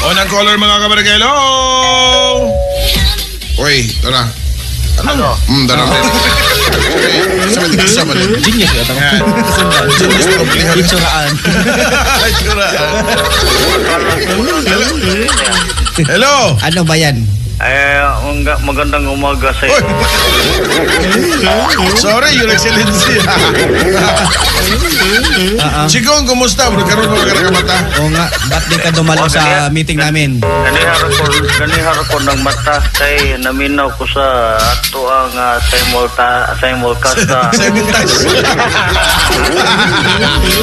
Unang caller, mga kabarangay. Hello! Uy, tara. Ano? Tara. Sa may tigisa ba din? Genius ka tama. Yan. Genius na kablihan. Itsuraan. Itsuraan. Hello! Ano ba yan? Eh, magandang umaga sa Uy! Sorry, Your Excellency. Chikong, kumusta? Bro, karon mo ka mata. Oo nga, ba't di ka dumalo sa meeting namin? Ganihar ko ng mata kay naminaw ko sa ato ang simulcast sa Simulcast.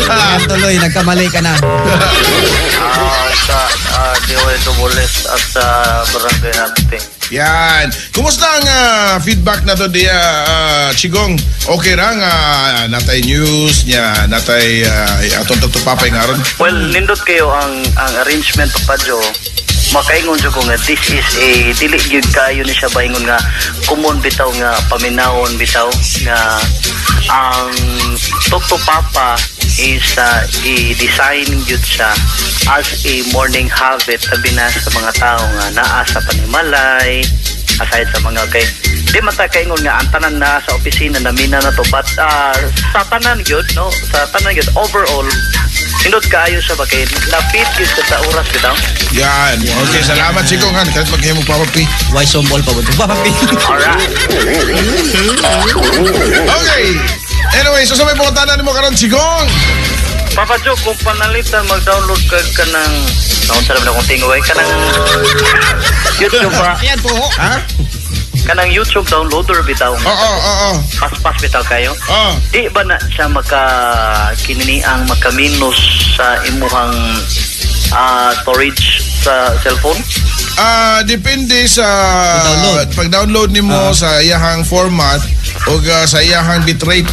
Kaya tuloy, nagkamali ka na. Sa DOWS at sa Barangay Arte. Yan. Kumusta ang feedback na to diya, Chigong? Okay ra nga natay news niya, natay atong tagtupapay nga ron. Well, nindot kayo ang arrangement, Papa Joe. Makaingon jud ko nga this is a dili gyud kayo ni siya baingon nga common bitaw nga paminawon bitaw nga ang Talk to Papa is i-design gyud siya as a morning habit tabi na sa mga tao nga naa sa panimalay, aside sa mga kay di man ta kaingon nga ang tanan na sa opisina na mina na to, but sa tanan gyud, no, sa tanan gyud overall, nindot kaayo siya ba kay lapit gyud siya sa oras bitaw. Yan. Okay, salamat, Chigong. Han. Kahit maghimo Papa P. Why sumbol pa ba ito? Papa P. Alright. Okay. Anyway, so sa may pangutana nimo karon, Chigong. Papa Joe, kung panalitan mag-download ka ka ng naon sa naman akong tingoy kanang YouTube ba? Ayan po. Ha? Kanang YouTube downloader bitaw. Oo, oo, oo. Paspas bitaw kayo. Oo. Di ba na siya maka kinini ang makaminus sa imuhang storage sa cellphone? Depende sa Pag-download. Pag-download nimo sa iyahang format o sa iyahang bitrate.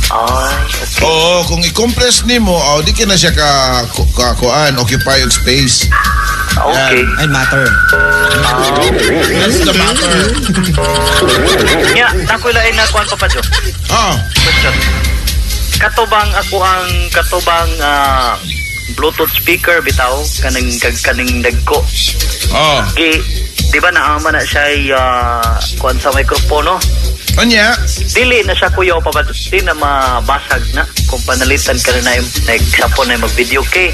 Ay, okay. Oo, kung i-compress nimo, oh, di ka na siya ka kuan, occupy og space. Okay. Ay, matter. That's the matter. Nya, nakoy lain na kuan, Papa Joe. Oh, Question. Katubang ako ang katubang Bluetooth speaker bitaw kaning kag kaning dagko. Oh. Gi di ba naama na siya kuan sa mikropono? Unya, Dili na siya kuya, Papa Joe. Di na mabasag na kung panalitan ka na yung example na mag-video kay.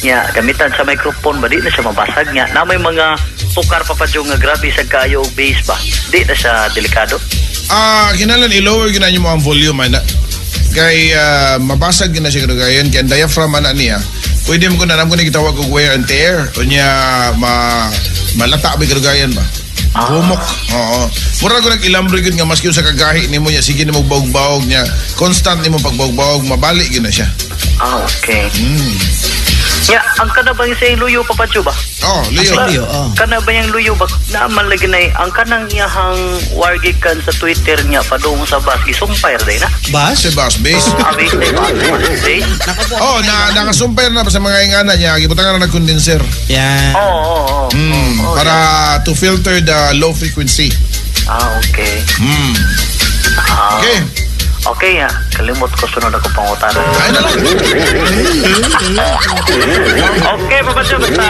Nya, gamitan sa microphone ba, di na siya mabasag nga. Na may mga tukar, Papa Joe, nga grabe sa kayo og bass ba. Di na siya delikado. Kinahanglan i-lower gyud mo ang volume ana. Kay mabasag gyud na siya kadugayan kay ang diaphragm ana niya. Pwede mo ko na ko ni gitawag og wear and tear. Unya ma malata ba kadugayan ba? Humok. Oo. Mura ko nag-ilambre gyud nga maski sa kagahi nimo niya sige nimo bawog-bawog niya. Constant nimo pagbawog-bawog, mabali gyud na siya. Ah, okay. Ya, ang kana bang sa luyo, Papa Joe, ba? Oh, Leo. Sa luyo, oh. Kana ba yung luyo ba? Naaman lagi na eh. Ang kanang iyahang wargikan sa Twitter niya padung sa bus, gisumpay ra day na. Bus? Sa bus base. Ah, base day ba? Base? Nako po. Oh, na nakasumpay na sa mga ingana niya, gibutangan na ng condenser. Yan. Oo. Oo, Para to filter the low frequency. Ah, okay. Ah, Okay. Okay, ah. Kalimot ko sunod ako pangutana. Ay na lang. Okay, Papa Joe, basta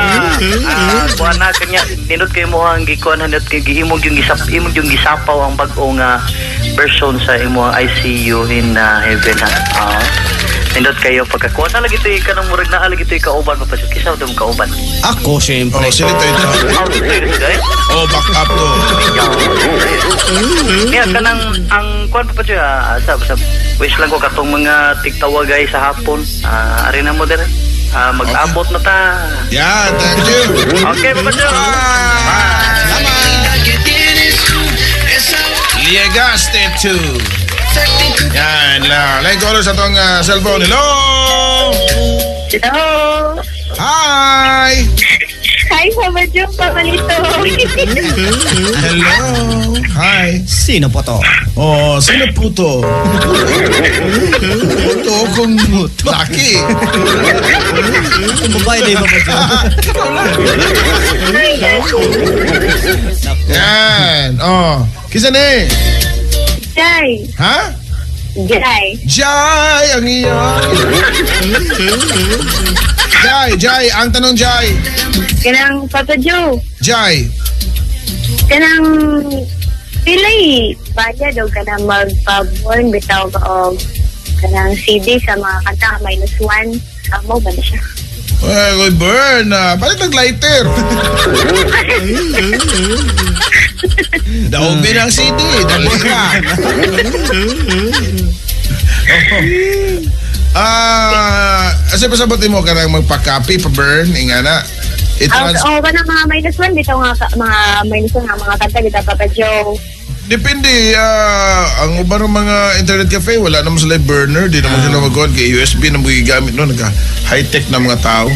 kuan na kanya nindot kay mo ang gikuan, nindot kay giimog yung gisap imog yung gisapaw ang bag-o nga version sa imong ICU in heaven ha. Ah. Nindot kayo pagkakuha na lagi to'y kanang murag na lagi to'y kauban, Papa Joe. Kisa daw kauban. Ako, syempre. Oh, silito ito. Ah, ito yun, Oh, back up to. Niya kanang ang kuan, Papa Joe, sa wish lang ko katong mga tigtawagay sa hapon. Ah, ari na mo dire. Ah, mag-abot na ta. Yan, thank you. Okay, Papa Joe. Bye. Llegaste to. Yan lang. Like caller sa atong cellphone. Hello! Hello! Hi! Hi, Papa Joe, Papa Lito. Hello! Hi! Sino po to? Oh, sino po to? Puto kung laki. Kung babae, di ba, Papa Joe? Yan. Oh. Kisa ni? Jai. Ha? Jai. Jai ang iya. Jai, Jai, ang tanong, Jai. Kanang Papa Joe. Jai. Kanang pilay bayad o kanang magpa-burn bitaw ka og kanang CD sa mga kanta -1 amo ba na siya? Well, burn. Palit ang lighter. Daubin ang CD. Dali ka. Asa pasabot mo kanang magpa-copy, pa-burn, ingana. Oh, kanang mga -1 bitaw nga mga -1 nga mga kanta bitaw, Papa Joe. Depende, ang uban ng mga internet cafe, wala naman sila burner, di naman sila mag-on, kay USB na magigamit no, nagka high-tech na mga tao.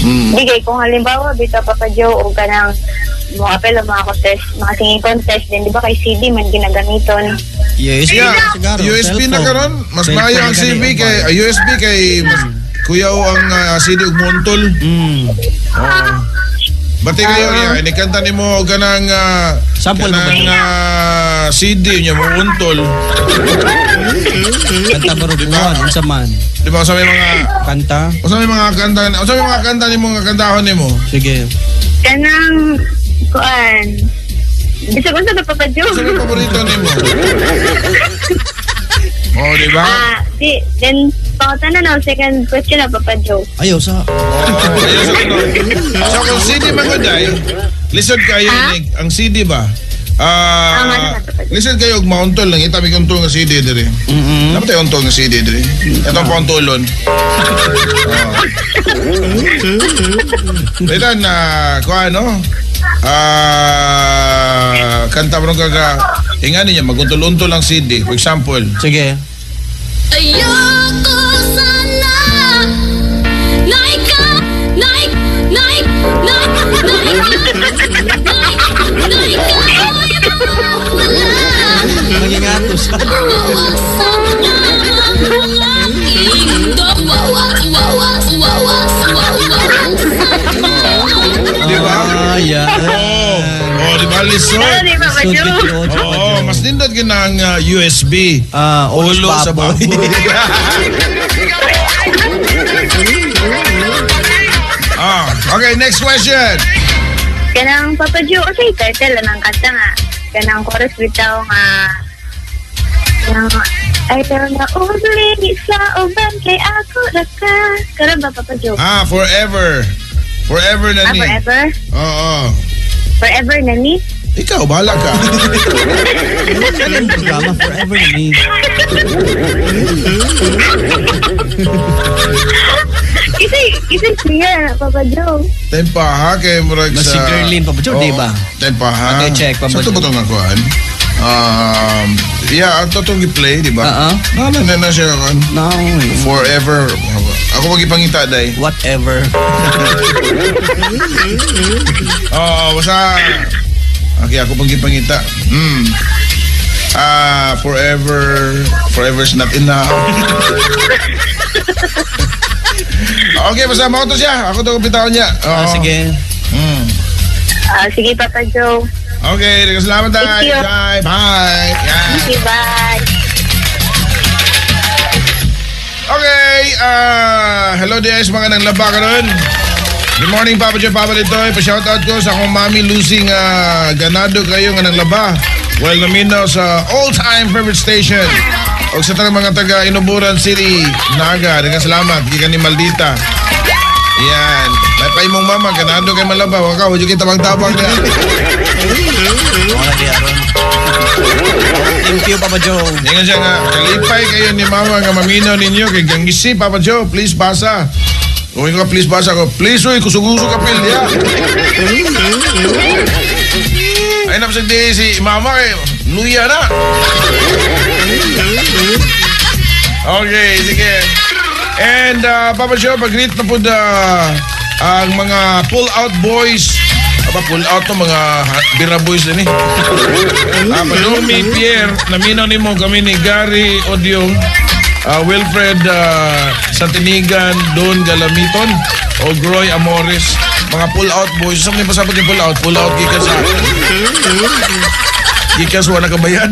Di kay kung halimbawa bitaw, Papa Joe, o kanang mga apel mga contest, mga singing contest din, di ba kay CD man ginagamiton? USB Yeah, na siguro. USB na karon, mas maayo ang CD kay USB kay mas kuyaw ang CD ug montol. Bati kayo niya, inikanta nimo kanang sample mo kanang CD niya mo untol. Kanta ba ro buwan, unsa man? Di ba sa may mga kanta? Unsa may mga kanta, unsa may mga kanta nimo nga kantahon nimo? Sige. Kanang kuan. Bisag unsa ba, Papa Joe? Unsa may paborito nimo? Oh, di ba? Di, then pangutana na second question na, Papa Joe. Ayaw sa. Oh, ayaw sa. So kung CD man gud ay, lisod kayo ni ang CD ba? Lisod kayo og mauntol lang ita may untol nga CD diri. Dapat tayo untol nga CD diri. Itong pauntolon. Dito na kuan no? Kanta mo kaka ingani niya maguntol-untol ang CD, for example. Sige. Ayoko sana na ikaw, na na na na na ikaw ay mawala. Mangingatos. Di ba? Yeah. Oh, di ba lisod? Oo, mas nindot ka ng USB. Ulo sa baboy. Okay, next question. Kanang Papa Joe, okay, title ang kanta nga. Kanang chorus bitaw nga. Kanang ay pero na uli sa uban kay ako ra ka. Karon ba, Papa Joe? Forever. Forever na ni. Forever? Oo. Forever na ni? Ikaw, bahala ka. Ano programa? Forever na ni. Isa siya, Papa Joe. Tempa ha, kay murag sa... Mas si Gerlin, Papa Joe, di ba? Tempa ha. Okay, check, Papa Sa ito Joe. ba itong nakuhaan? Yeah, ang totoong i-play, di ba? No, no, no, siya. No. Forever. Ako magipangita, day. Whatever. Oo, basta... Okay, ako pang gipangita. Forever. Forever is not enough. Okay, basta mo to siya. Ako to kupitawan niya. Oo. Sige. Sige, Papa Joe. Okay, salamat tayo. Thank you. Bye. Bye. Yeah. Thank you, bye. Okay, hello guys, mga nang laba karon. Good morning, Papa Joe, Papa Litoy. Pa-shoutout ko sa akong mami Lucy nga ganado kayo nga nang laba. Well, naminaw sa all-time favorite station. O sa tanang mga taga Inuburan City, Naga. Daghang salamat. Gikan ni Maldita. Yan. May pa imong mama, ganado kay malaba. Wag ka, huwag kita tabang-tabang niya. Wala di aron. Thank you, Papa Joe. Ingon siya nga, kalipay kayo ni mama nga maminaw ninyo kay Gangisi, Papa Joe, please basa. Kung ka, please basa ko. Please, uy, kusog-usog ka, pil, ya. Ay, napasag di si mama kay luya na. Okay, sige. And, Papa Joe, pag-greet na po na ang mga pull-out boys. Aba, pull out to mga bira boys din eh. Palumi Pierre, naminaw nimo kami ni Gary Odiong, Wilfred Santinigan, Don Galamiton, o Groy Amores. Mga pull out boys. Saan mo pasabot yung pull out? Pull out gikan sa... Gikan sa wala kabayad.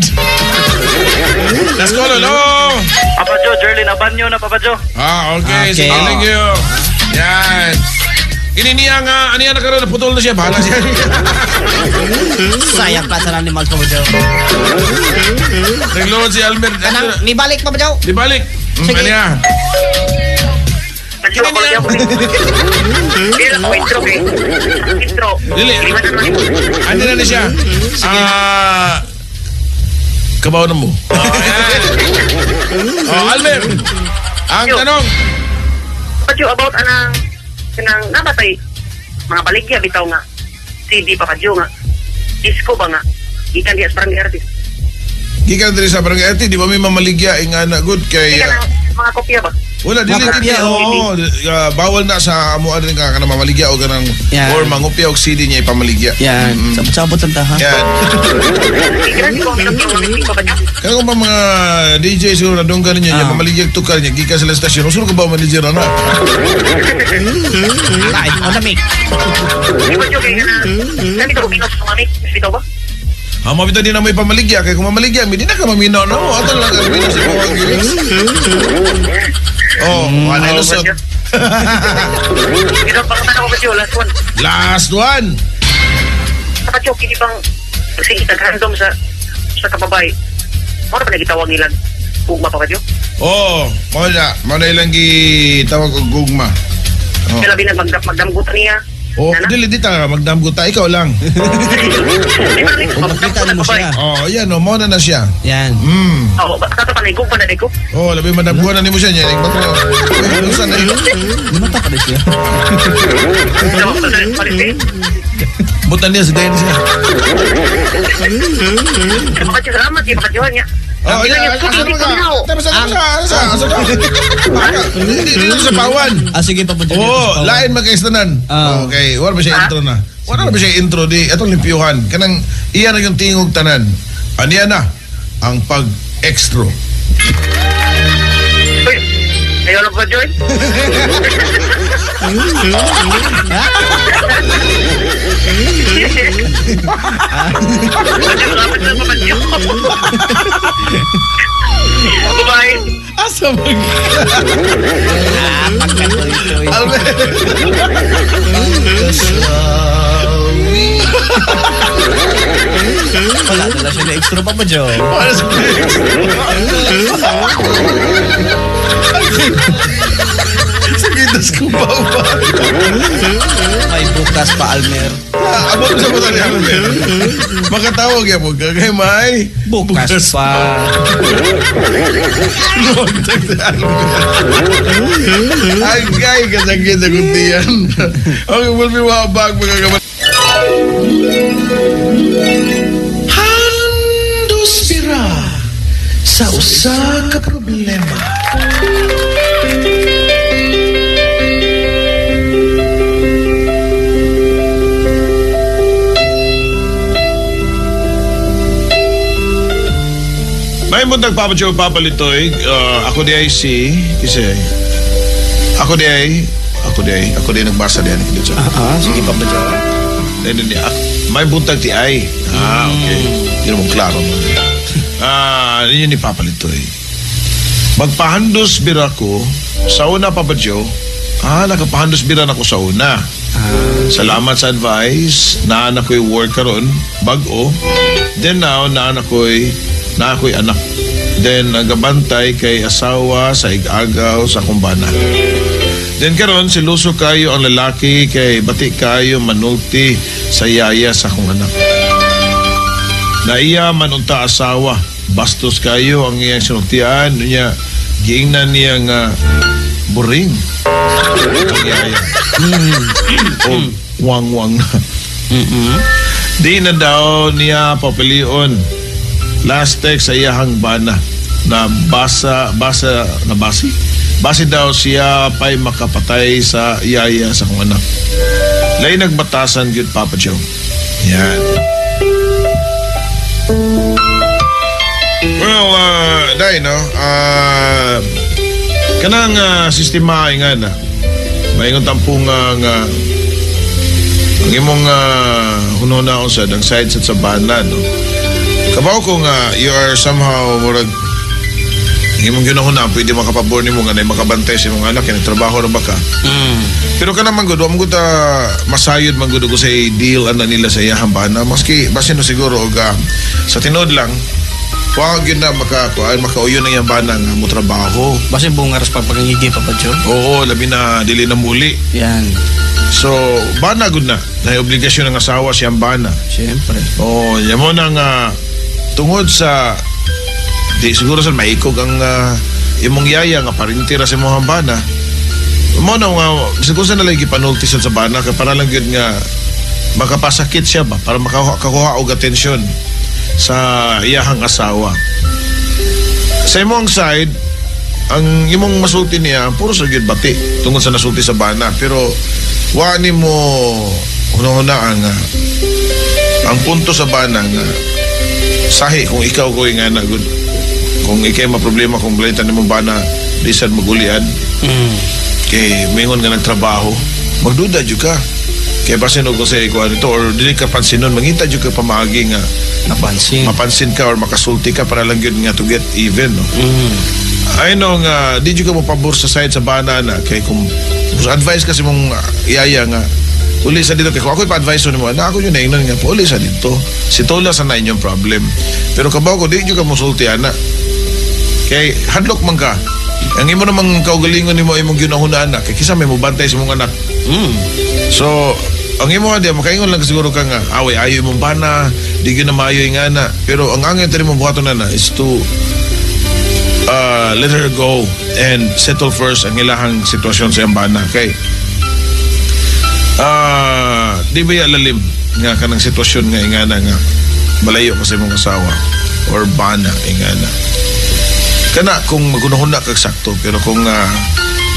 Let's go, lolo! Papa Joe, Jerlyn Abanyo na, Papa Joe. Okay. Okay. Sige, thank you. Yan. Ini niya nga, ano yan nakaroon, naputol na siya. Bahala siya. Sayang pa sa animals, Papa Joe. Nagload si Albert. Kanang, nibalik, Papa Joe. Di balik. Sige. Ano yan? Medyo ako lang ako. Hindi lang ako intro eh. Intro. Dili. Ano na siya? Ah, kabaw na mo. Ayan. Oh, Albert. Ang tanong. Papa Joe, about anang kanang nabatay mga baligya bitaw nga CD, Papa Joe, nga disco ba nga gikan diya sa barangay artist. Gikan diri sa barangay RT, di ba may mamaligya nga na good kay Gikan ang mga kopya ba? Wala dili Mga dili kopya, oo, bawal na sa amo rin ka kanang mamaligya o kanang Yan. or mangopya og CD niya ipamaligya. Yan. Sabot-sabot ang taha. Yan. Gikan ko ang minok Papa Joe. Kaya kung pa mga DJ siguro na donggan ninyo, ah, mamaligya tukar niya gikan sila stasyon. Usul ka ba manager na? Ay, on the mic. Di ba Joe kay kanang nandito ko minok sa mga mic bitaw ba? Ah, mabita din na may pamaligya kay kung mamaligya, hindi na ka maminaw no. Ato lang ka maminaw sa mga lyrics. Oh, wala Oh, lusot. Ito pang tanong ko, Joe, last one. Last one. Papa Joe, kini bang sige tag-random sa kababay. Mora pa nagitawag nilang ugma, Papa Joe? Oh, mao na, mao na ilang gitawag og gugma. Oh. Kaya labi na magdamgutan niya. Oh, Nana? dili di ta magdamgo ta ikaw lang. Kung makita mo siya. Oh, yan oh, mao na na siya. Yan. Oo, basta pa na pa na ko. Oh, labi madamguan na nimo siya niya. Ning batro. Eh, unsa na yun? Limata pa na siya. Butan niya si Dan siya. Papa Joe, salamat eh, Papa Joe niya. Oh, yeah. Asa ka? Tapos asa ka? Asa? Asa ka? Hindi dito sa pawan. Ah, sige, Papa Joe. Oh, lain magkaistanan. Ah. Okay, wala ba siya intro na? Wala ba siya intro di atong limpyuhan. Kanang iya na yung tingog tanan. Aniya na ang pag-extra. Uy, ayaw lang, Papa Joe. Salamat sa Papa Joe. Bye-bye. Asa mag Ah, pagkatuloy-tuloy. Albert. Wala na lang siya na extra, Papa Joe. Wala sa Sagitas ko pa ba? May bukas pa, Almer. Abot sa butan ni Albert. Makatawag yan mo. Kay may Bukas pa. Agay kasakit sa kuntiyan. Okay, we'll be right back mga kapatid. Handos bira sa usa ka problema. May buntag, Papa Joe, Papa Litoy. Ako di ay si, kasi ako di ay nagbasa di ay dito. Ah, sige, Papa Joe. Dahil niya, may buntag ti ay. Ah, okay. Hindi naman klaro. Ah, yun ni Papa Litoy. Magpahandos bira ko sa una, Papa Joe. Ah, nakapahandos bira na ko sa una. Salamat sa advice. Naan ako'y work karon, bag-o. Then now, naan ako'y na ako'y anak. Then nagabantay kay asawa sa igagaw sa kumbana. Then karon siluso kayo ang lalaki kay bati kayo manulti sa yaya sa akong anak. Naiya man unta asawa, bastos kayo ang iyang sinultian niya, giingnan niya nga buring ang yaya. O wangwang na. Di na daw niya papilion. Last text sa iyahang bana na basa basa na basi. Basi daw siya pa'y makapatay sa yaya sa kong anak. Lay nagbatasan gyud, Papa Joe. Yan. Well, dai no. Kanang sistema ay nga na. Maingon tampo nga nga ang imong hunona sa ang side sa bana no. Kabaw ko nga you are somehow murag Ang imong ginahuna, pwede makapabor nimo nga nay makabantay sa imong anak kay trabaho ra ba ka. Pero kana man gud, wa man gud ta masayod man gud og sa deal ana nila sa iyahang bana. Maski basin no siguro og sa tinuod lang wa gyud na makakuan makauyon ang iyang bana nga mo trabaho. Basin bungaras pa pagangigi, Papa Joe. Oo, labi na dili na muli. Yan. So, bana gud na. Na obligasyon ng asawa siyang bana. Siyempre. Oo, yan mo na nga tungod sa di siguro sa maikog ang imong yaya nga parintira sa imong bana. Mo na nga siguro sa nalay gipanulti sad sa bana kay para lang gyud nga makapasakit siya ba para makakuha og atensyon sa iyahang asawa. Sa imong side, ang imong masulti niya puro sa gyud bati tungod sa nasulti sa bana, pero wa nimo hunahuna ang punto sa bana nga sahi kung ikaw ko nga na good. Kung ikay maproblema kung balitan nimong bana di sad magulian. Kay mingon nga nagtrabaho, magduda jud ka. Kay basin og sa ikuan ito or dili ka pansinon, mangita jud ka pamaagi nga Napansin. Mapansin ka or makasulti ka para lang gyud nga to get even, no. I know nga di jud ka mopabor sa side sa bana na kay kung advice kasi mong yaya nga uli sa dito kay kung ako ipa-advise nimo na ako yun na ingnon nga uli sa dito si tola sa na inyong problem, pero kabaw ko di jud ka mosulti ana kay hadlok man ka. Ang imo namang kaugalingon nimo imong ginahunaan na kay kisa may mobantay sa imong anak. So ang imo nga di makaingon lang siguro ka nga away ayo imong bana di gyud na maayo nga na, pero ang angay tani mong buhaton na is to let her go and settle first ang ilahang sitwasyon sa iyang bana kay di ba ya lalim nga kanang sitwasyon nga ingana nga malayo ka sa imong asawa or bana ingana kana kung magunahuna kag sakto, pero kung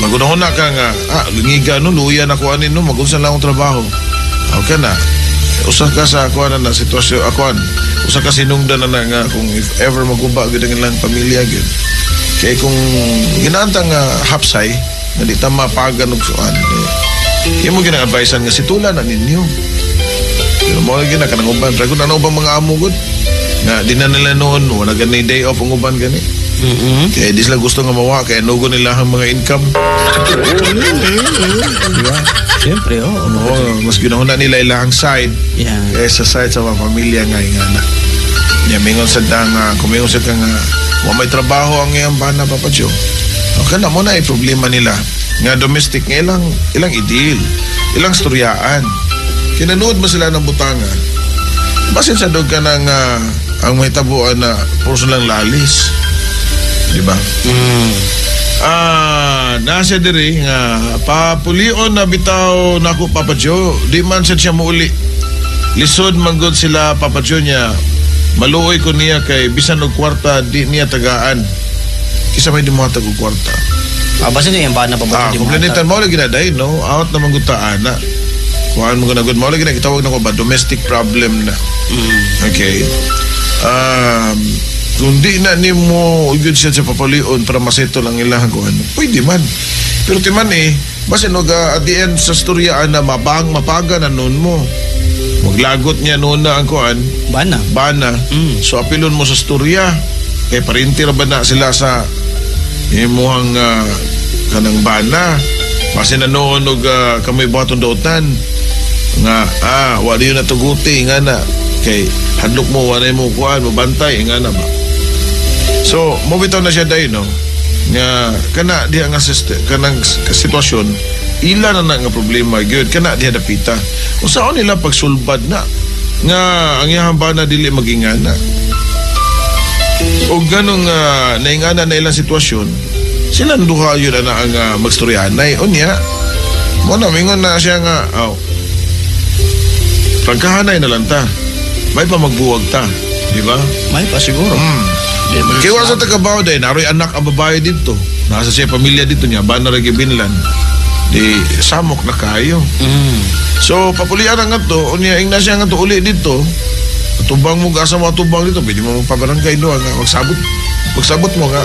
magunahuna ka nga lingiga no luya na ko ani no magunsa lang akong trabaho, okay na usa ka sa kuan na sitwasyon akuan usa ka sinungdan na nga kung if ever maguba gyud ang ilang pamilya gyud kay kung ginaantang hapsay nga di ta mapagan og suan imo ginang-advisean nga situla na ninyo, pero mo lagi na kanang uban pero kung ano ubang mga amo gud nga di na nila noon wala gani day off ang uban gani. Kaya di sila gusto nga mawa kaya nugo nila ang mga income. Diba? Siyempre, oo. Oo, mas ginahuna nila ilang side. Yeah. Kaya sa side sa mga pamilya nga ingana. Nya mingon sad ang kumingon sad ka nga wa may trabaho ang iyang bana, Papa Joe. Okay na mo na problema nila nga domestic nga ilang ilang ideal, ilang storyaan. Kinanood mo sila ng butanga. Basin sa dog ka ng ang mahitabuan na puro silang lalis. Di ba? Nasa diri nga papulion na bitaw nako Papa Joe, di man sad siya muuli. Lisod man gud sila Papa Joe niya. Maluoy ko niya kay bisan og kwarta di niya tagaan. Kisa may di mo hatag og kwarta. Basta niya yung bana pa ba? Komplenitan mo lagi na dahil, no? Out naman gud ta ana. Kuhaan mo gud mo lagi na gitawag na ko ba domestic problem na. Okay. Kung di na nimo gyud siya sa papulion para masettle ang ilang kuan, pwede man. Pero ti man basin og at the end sa storya ana mabang mapaga na noon mo. Maglagot niya noon na ang kuan, Bana. Bana. So apilon mo sa storya kay parinti ra ba na sila sa imuhang kanang bana. Basin na noon og kamoy buhaton daotan nga wa di na tuguti nga na kay hadlok mo wa na mo kuan mo bantay nga na ba. So mo bitaw na siya dai no nga kana diha nga kanang sitwasyon ila na na nga problema gyud kana diha dapita. Unsaon nila pagsulbad na nga ang iyang bana dili magingana. Og ganong naingana na ilang sitwasyon sila duha yun na ang magstoryanay. Unya mo na mingon na siya nga prangkahanay na lang ta. May pa magbuwag ta, di ba? May pa siguro. Kaya wala sa tagabaw dahil naroy anak ang babae dito. Nasa siya pamilya dito niya, ba na rin di samok na kayo. So papulian ang ato, unya ingna siya nga to uli dito. Tubang mo gasa mo tubang dito, pwede mo magpabarangay do nga magsabot. Magsabot mo nga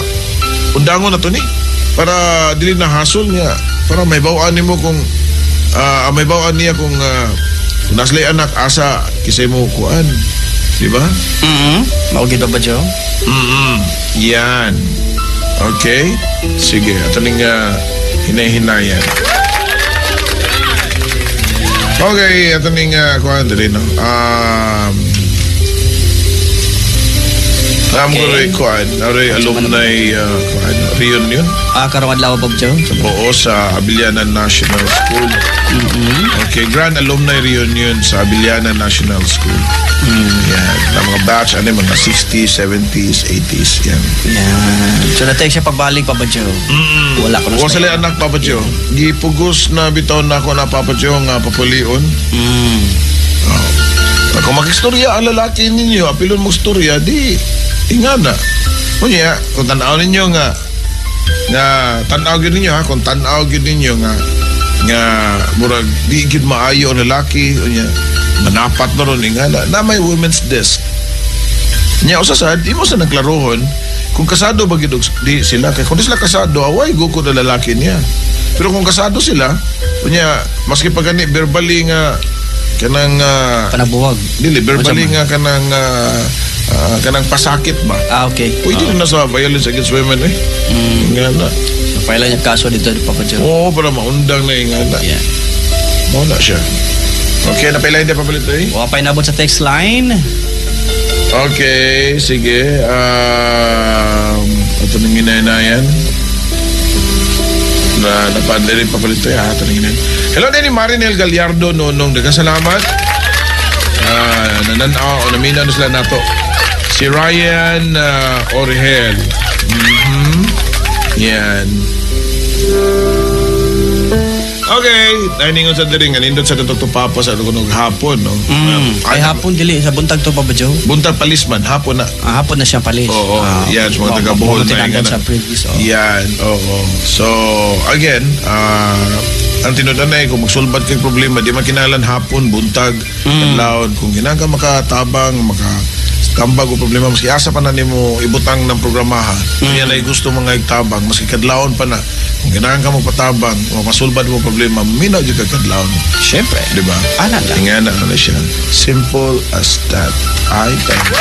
undangon na to ni para dili na hasol niya, para may bawaan nimo kung may bawaan niya kung naslay anak asa kisay mo kuan, di ba? Mao gid ba Joe? Yan. Okay? Sige, ato ning hinay-hinayan. Okay, ato ning kuan diri no. Am ko rin kuan, aray alumni kuan reunion. Ah, karong adlaw, Papa Joe. Oo, sa Abiliana National School. Okay, Grand Alumni Reunion sa Abiliana National School. Yan, na mga batch, ano yung mga 60s, 70s, 80s, yan. Yan. So na-take siya pagbalik, Papa Joe. Wala ko na Wa sila anak, Papa Joe. Gipugos na bitaw na ako na, Papa Joe, nga papulion. Oh. Kung makistorya ang lalaki ninyo, apilon mo istorya, di, ingana. Kunya, kung tanaw ninyo nga, nga tanaw gyud ninyo ha, kung tanaw gyud ninyo nga nga murag di gyud maayo ang lalaki, unya manapat na ron ingana na may women's desk nya. Usa sad imo sa nagklarohon kung kasado ba gyud di sila, kay kung di sila kasado, away gukod ang lalaki niya. Pero kung kasado sila, unya maski pa gani verbally nga kanang Panabuwag. Dili verbally nga kanang kanang pasakit ba. Ah, okay. Pwede na sa violence against women eh. Nga na. So, file niya kaso dito, Papa Joe. Oo, para maundang na yung nga na. Yeah. Mao na siya. Okay, napailahin tayo papalit eh. Wa pa inabot sa text line. Okay, sige. Ito nang hinaynayan. Na napadli rin papalito eh. Ito nang hinayan. Hello din ni Marinel Gallardo Nonong. Daghang salamat. Nananaw o naminaw na sila nato. Si Ryan Orhel. Yan. Okay, nahiningon sa diri nga nindot sa to papa sa kunog hapon, no. Ay, hapon dili sa buntag to, Papa Joe. Buntag palis man, hapon na. Ah, hapon na siya palis. Oo, Ah, yan, sa mga taga Bohol mga na tinanggal yan. sa previous. Oh. Yan, oo. So, again, ang tinuod na kung magsulbat kay problema, di man kinahanglan hapon, buntag, kadlawon. Kung kinahanglan ka makatabang, maka kambag o problema, maski asa pa na nimo ibutang ng programaha, yan ay gusto mga igtabang, maski kadlawon pa na. Kung kinahanglan ka magpatabang, mapasulbad mo problema, minaw jud ka kadlawon. Siyempre. Di ba? Ana lang. Ingana na siya. Simple as that. I thank you.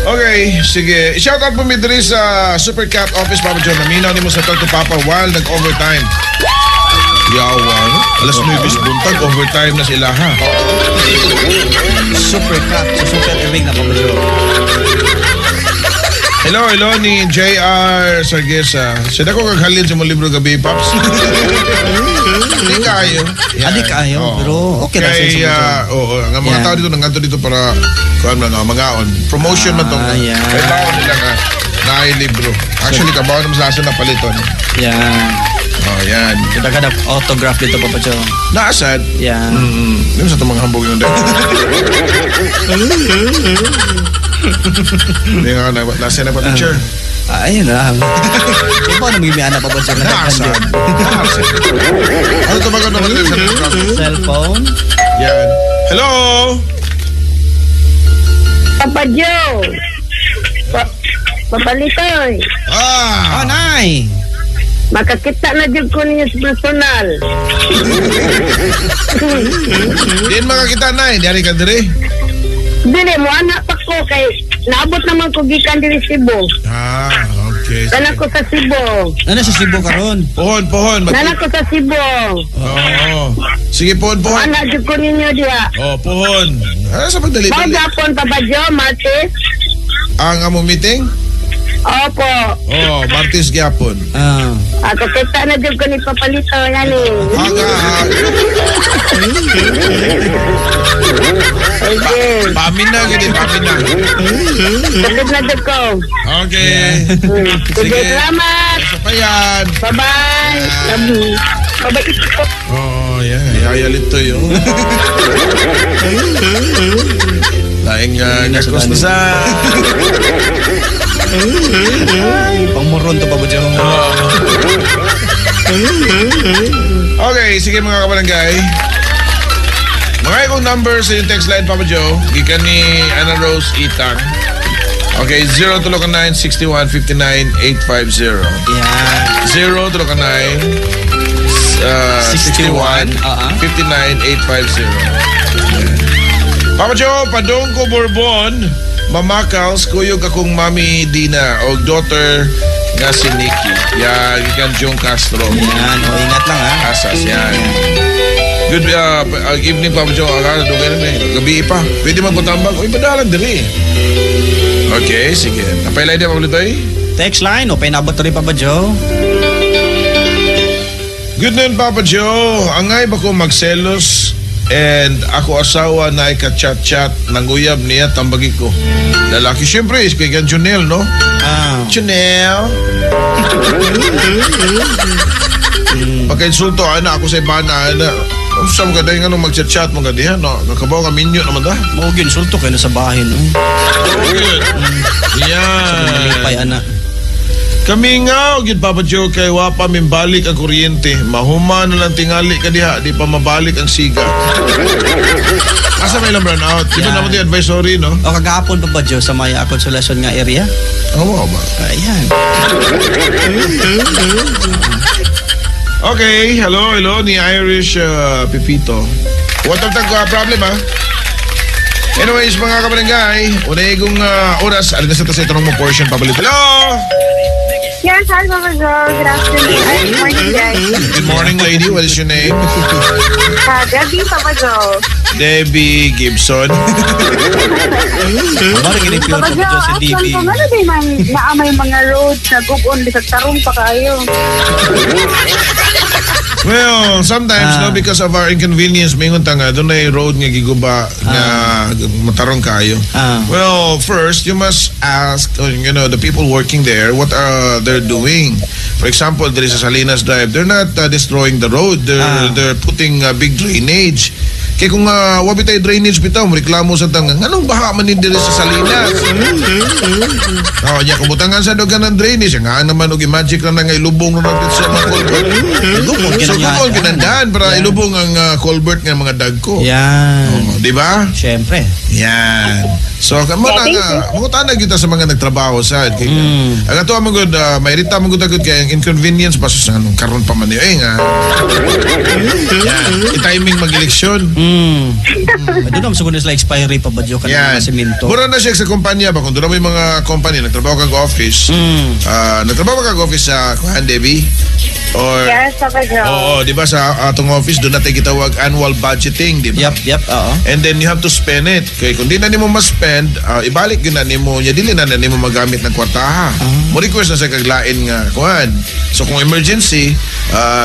Okay, sige. I-shout out po mi diri sa Supercat Office, Papa John. Naminaw nimo sa Talk to Papa while nag-overtime. Yawa, no? Alas 9 buntag, overtime na sila, ha? Super cat. So, super ring na, Papa Joe. Hello, hello ni JR Sargesa. Sila ko kaghalin sa mga libro gabi, Paps. Di kayo. Ah, di kaayo, Oo. pero okay lang Kay, sa Joe. oo, ang mga Yan. tao dito, nanganto dito para kuan man, mangaon. Promotion man tong. Ah, yan. Kay baon nila nga naay libro. Actually, kabaon naman sa asa na paliton. Yan. Oh, yan. So, daghan na autograph dito, Papa Joe. Naasad. Yan. Di mo sa itong mga hambog yung dahil. Hindi nga, nasa na pa picture. Ah, ayun na. Ikaw na maging may anak, Papa Joe. Naasad. Naasad. Ano ito ba naman sa Cellphone. Yan. Hello! Papa Joe. Papalitoy. Ah! Oh, nay! Makakita na jud ko ninyo sa personal. Diin makakita na eh. Diari ka diri. Dili mo anak pa ko kay naabot naman ko gikan diri Cebu. Ah, okay. Nana ko sa Cebu. Ano sa Cebu karon? Pohon, pohon. Nana ko sa Cebu. Oo. Sige, pohon, pohon. Anak jud ko ninyo diha. Oh, pohon. Ah, sa pagdali. Mao gapon Papa Joe, Martes. Ang among meeting? Opo. Oh, Martes gyapon. Ah. Ako kita na jud ko ni Papalito yani. Aga, Sige. pamin na, gini, pamin na. Kapit na jud ko. Okay. Sige, Sige. salamat. Sa pa yan. Bye-bye. Love you. Bye-bye. Oh, yeah. Yaya lito yun. Laing gakos na sa... Ay, pangmuron to, Papa Joe. Okay, sige mga kabarangay. Mga ikong number sa yung text line, Papa Joe. Gikan ni Ana Rose Itang. Okay, 0 9 61 59 850. Yan. 0 9 61 61, 59 850. Papa Joe, padong ko Bourbon, Mamakals, kuyog akong mami Dina o daughter nga si Nikki. Yan, gikan Jong Castro. Yan, o ingat lang ha. Asas, yan. Good evening, Papa Joe. Akala, dugay na may gabi pa. Pwede magpatambag. Uy, padalan diri. Okay, sige. Napailay di, Papa Lutoy? Text line, o painabot rin, Papa Joe. Good noon, Papa Joe. Angay ba ko magselos and ako asawa na ka-chat-chat nanguyab niya tambagi ko. Lalaki, siyempre, is kay Junel, no? Ah. Junel. Pagka-insulto, ana, ako sa ibana, ana. Sa mga dahil nga nung mag-chat-chat, mga diha, no? Nakabaw ka minyo naman da. Mo insulto kayo na sa bahin. No? Yan. Malipay, ana. Kami nga, og yun, Papa Joe, kay wapa mimbalik ang kuryente. Mahuma na lang tingali ka diha, di pa mabalik ang siga. Asa may ilang brown out? Di ba Yan. naman yung advisory, no? O kagahapon, Papa Joe, sa may Consolation nga area. Oo ba? Ayan. Okay, hello, hello, ni Irish Pipito. What of the problem, ah? Anyways, mga kabarangay, unay kong oras, alin na sa tas itanong mo portion, pabalit. Hello! Yes, hi, Papa Joe. Good afternoon. Ay, good morning, guys. Good morning, lady. What is your name? Debbie, Papa Joe. Debbie Gibson. Mara gini pure, Papa Papa Joe, Joe, si actually, DB. kung ano din man, naa may mga roads na gubon, bisag tarong pa kayo. Well, sometimes Ah. no, because of our inconvenience, mingon ta nga doon ay road nga giguba nga matarong kayo. Ah. Well, first you must ask the people working there what are they're doing. For example, there is a Salinas Drive. They're not destroying the road. They're they're putting big drainage. Kaya kung wabi tayo drainage bitaw, reklamo sa tanga. Anong baha man ni diri sa Salinas? Oh, nya kubutangan sa dogan ng drainage. Nga naman og magic na nga ilubong na natin sa mga culvert. Ilubong, So ginanyan. kung ginandaan para ilubong ang culvert ng mga dagko. Yan. Oh, di ba? Siyempre. Yan. So, kamo na Yeah, nga, mangutana kita sa mga nagtrabaho sa kay ang ato man gud mairita man gud agad kay ang inconvenience pa sa anong karon pa man eh nga. Yan. I-timing mag-eleksyon. Doon naman siguro sila expiry pa ba, Joe, kanang Yan. mga simento. Mura na siya sa kumpanya ba kung doon may mga company nagtrabaho kag office. Nagtrabaho kag office sa kuan, Debbie? Or Yes, Papa Joe. Oo, di ba sa atong office doon natin gitawag annual budgeting, di ba? Yep, oo. And then you have to spend it. Kay kung di na nimo ma-spend, ibalik gyud na nimo, nya dili na nimo magamit ng kwartaha. Mo request na sa kaglain nga kuan. So kung emergency,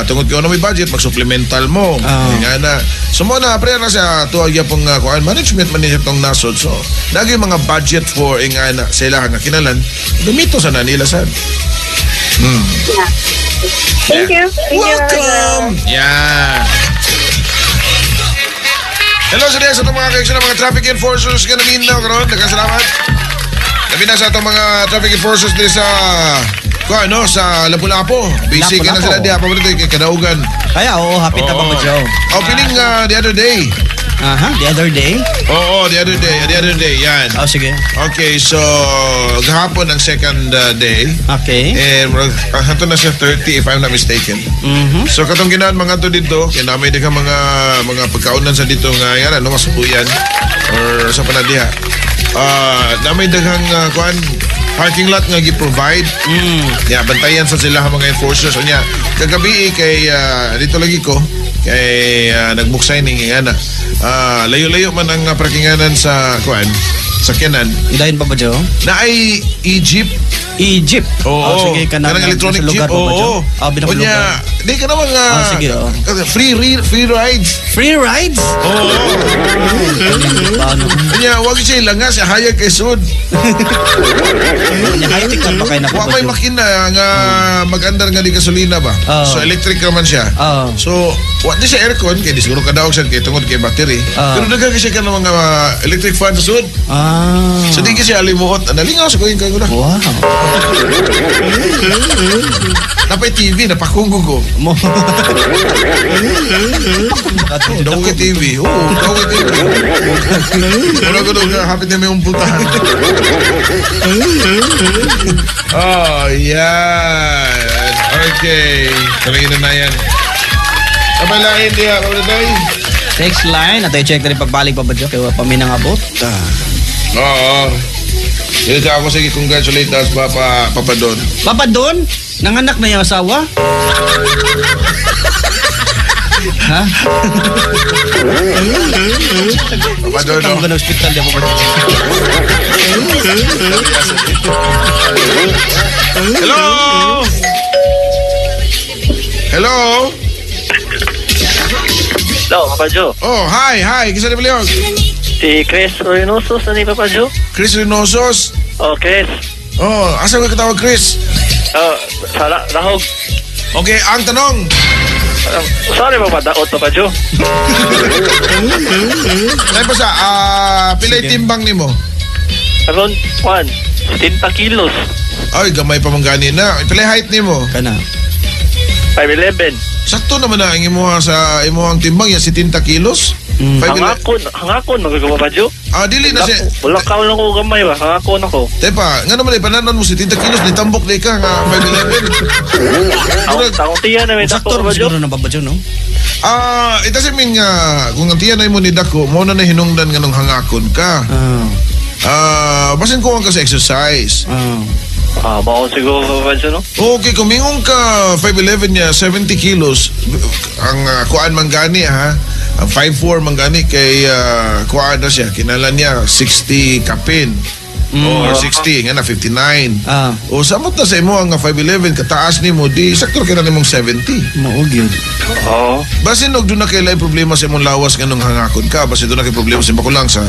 tungod kay ano may budget, mag-supplemental mo. Nga na. So mo na pre na sa tuwag gyapon nga kuan management man niya tong nasod. So naging mga budget for nga na sila nga kinalan, gamito sa na nila sad. Yeah. Thank you. Thank you, Papa Joe. Welcome! Yeah. Hello sa sa itong mga kaeksyon ng mga traffic enforcers nga naminaw karon. Daghang salamat. Labi na sa itong mga traffic enforcers diri sa ko ano sa Lapu-Lapu. Busy ka na Lapu-Lapu. sila diha paborito kay Kadaugan. Kaya, oo, happy ta, Papa Joe. Opening the other day. Aha, the other day. Oo, the other day, the other day, yan. Oh, sige. Okay, so gahapon ang second day. Okay. And hanto na siya 30 if I'm not mistaken. So katong ginaan mga to dito, kay namay di ka mga pagkaunan sa dito nga yan ano masubuyan or sa panadiha. Namay daghang kuan parking lot nga gi-provide. Yeah, bantayan sa sila ang mga enforcers unya. Kagabi kay dito lagi ko kay nag-book signing nga na. Layo-layo man ang parkinganan sa kuan sa Kenan Dayon, Papa Joe. na ay Egypt. Egypt. Oo. Oh, sige, kanang Kanang electronic sa lugar, jeep. Papa Joe. Oo. Ah, binang Unya, lugar. di ka naman nga. Ah, sige, oo. Free rides. Free rides? Oo. Paano? Unya, wag siya ilangas, hayag kay sud. Unya, high-tech na pa kayo na, Wa Papa may Joe. makina nga mag-andar nga di gasolina ba. Oo. So electric naman siya. Oo. So wa di siya aircon kay di siguro kadaog siya kay tungod kay battery. Oo. Pero daghan kasi ka ng mga electric fan sa sud. Ah. So di kasi alimuot. Nalingaw sa kuing kayo na. Wow. Napay TV, napakunggo ko. Mo. Daw kay TV. Oo, daw kay TV. Wala ko doon, hapit na may umpultahan. Oh, yan. Okay. Kamingin na yan. Kapalain diya, kapalay. Text line, at check na rin pagbalik Papa Joe, kaya pa mi nangabot. Oo. Dili ka ako sige congratulate us Papa Don. Papa Don, nanganak na yung asawa? Ha? Papa Don, Tawag no? ka ng ospital di Papa Joe. Hello! Hello! Hello, Papa Joe. Oh, hi, hi. Kisa ni Baliog? Si Chris Reynoso sa ni Papa Joe. Chris Reynosos. Oh, Chris. Oh, asa ka katawag, Chris? Oh, sa lahog. Okay, ang tanong. Sorry, Papa Daot, Papa Joe. Tayo pa sa, pilay timbang nimo? Aron, 1, 70 kilos. Ay, gamay pa man gani na. Pilay height nimo? Kana. 5'11". Sakto naman na ang imuha sa imuhang timbang ya 70 kilos. Hangakon, hangakon, magagawa Papa Joe. Ah, dili na si Wala ka lang ko gamay ba? Hangakon ako. Tepa, nga naman pananon mo 70 kilos ni tambok di ka nga 5'11". Ang taong tiyan na may Sakto dako, rin Papa Joe. siguro na Papa Joe, no? Ah, ita si min nga kung ang tiyan ay mo ni dako, mo na hinungdan nga nung hangakon ka. Ah, basin ko ka sa exercise. Ah, mao siguro Papa Joe, no? Okay, kung mingon ka 5'11 niya, 70 kilos, ang kuan man gani ha, ang 5'4 man gani kay kuan na siya, kinala niya 60 kapin. Or 60, nga na 59. O samot na sa imo ang 5'11 kataas nimo di sakto kay na nimong 70. Mao gyud. Oo. Basin og doon na kay lain problema sa imong lawas nganong hangakon ka, basin doon na kay problema sa imong kulang sa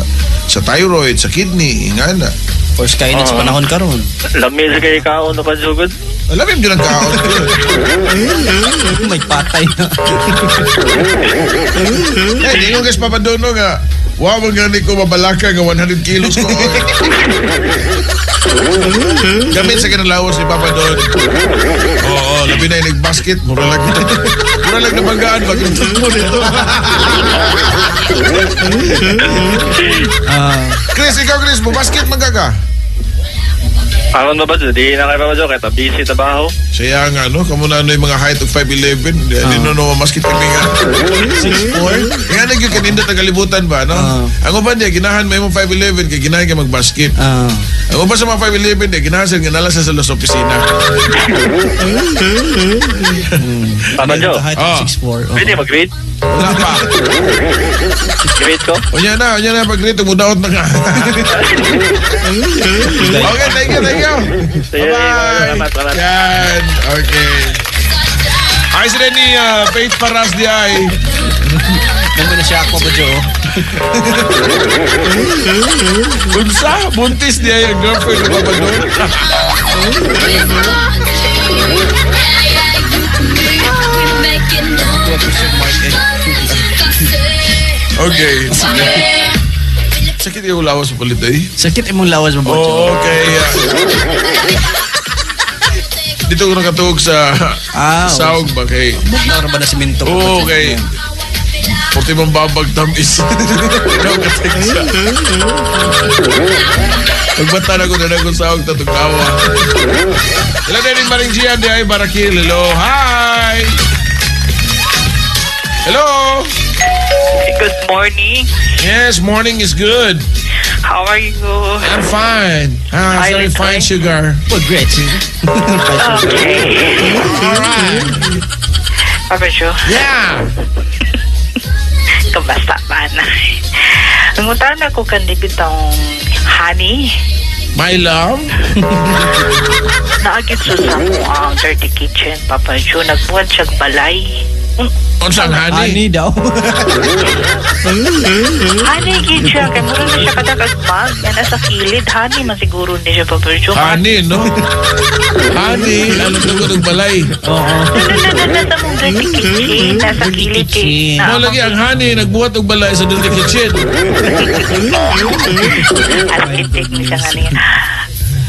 thyroid, sa kidney, nga na. Or Skynet sa panahon karon. Lami sa kay kaon, Papa Joe, good. Alam mo ang kaon. May patay na. Eh, di ko guys papadono nga. Wow, man gani ko mabalaka nga 100 kilos ko. Gamit sa kinalawas ni Papa Don. Oo, labi na yung basket. Mura lang. Mura lang nabanggaan. Bakit mo nito? Chris, ikaw Chris, mo basket man ka ka? Aron Papa Joe, di na kay Papa Joe, kaya busy trabaho. Siya nga, no? Kamu na ano yung mga height of 5'11. Di no, no, maskit kami nga. 6'4"? Nga na gyud kaninda tagalibutan ba, no? Ang uban niya, ginahan mo yung 5'11, kay ginahan ka mag-basket. Ang uban sa mga 5'11, di, ginahan siya, nga nala siya sa los opisina. Papa Joe, Height of 6'4". pwede mag-grade? Wala pa. Grade ko? Unya na, pag-grade, tumudaot na ka. Okay, thank you, thank you. Sige, Bye-bye. salamat, salamat. Yan, okay. Ay, sila ni Faith Paras di ay. Nang na siya ako Papa Joe. Unsa? Buntis di ay ang girlfriend ni Papa Don. Okay. Sakit yung lawas sa palit eh. Sakit imong lawas mo, Papa Joe. Oh, okay. Dito ko nakatuog sa sahog ba kay Bugnaw ra ba na simento? Oo, okay. Puti mong babag tamis. Pagbata na ko na akong sahog tatugtawa. Ilan na rin Maring Gian di ay Barakil. Hello, hi! Hello! Good morning. Yes, morning is good. How are you? I'm fine. Ah, Hi, very Litoy. fine, sugar. Oh, great. Okay. All right. Papa Joe, Yeah. kabasta pa na. Nangunta na ko kandi bitong honey. My love? Naagit sa mo ang dirty kitchen, Papa Joe. Nagbuhat siyang balay. Unsang honey? Honey daw. Honey, gid siya. Kaya mura na siya kadagagmag. Yan nasa kilid. Honey, man siguro ni siya, Papa Joe. Honey, no? Honey, alam ko ng balay. Oo. No, no, no, no, nasa mong dirty kitchen. Nasa kilid eh. Mo lagi ang honey, nagbuhat og balay sa dirty kitchen. Architect ni siya nga niya.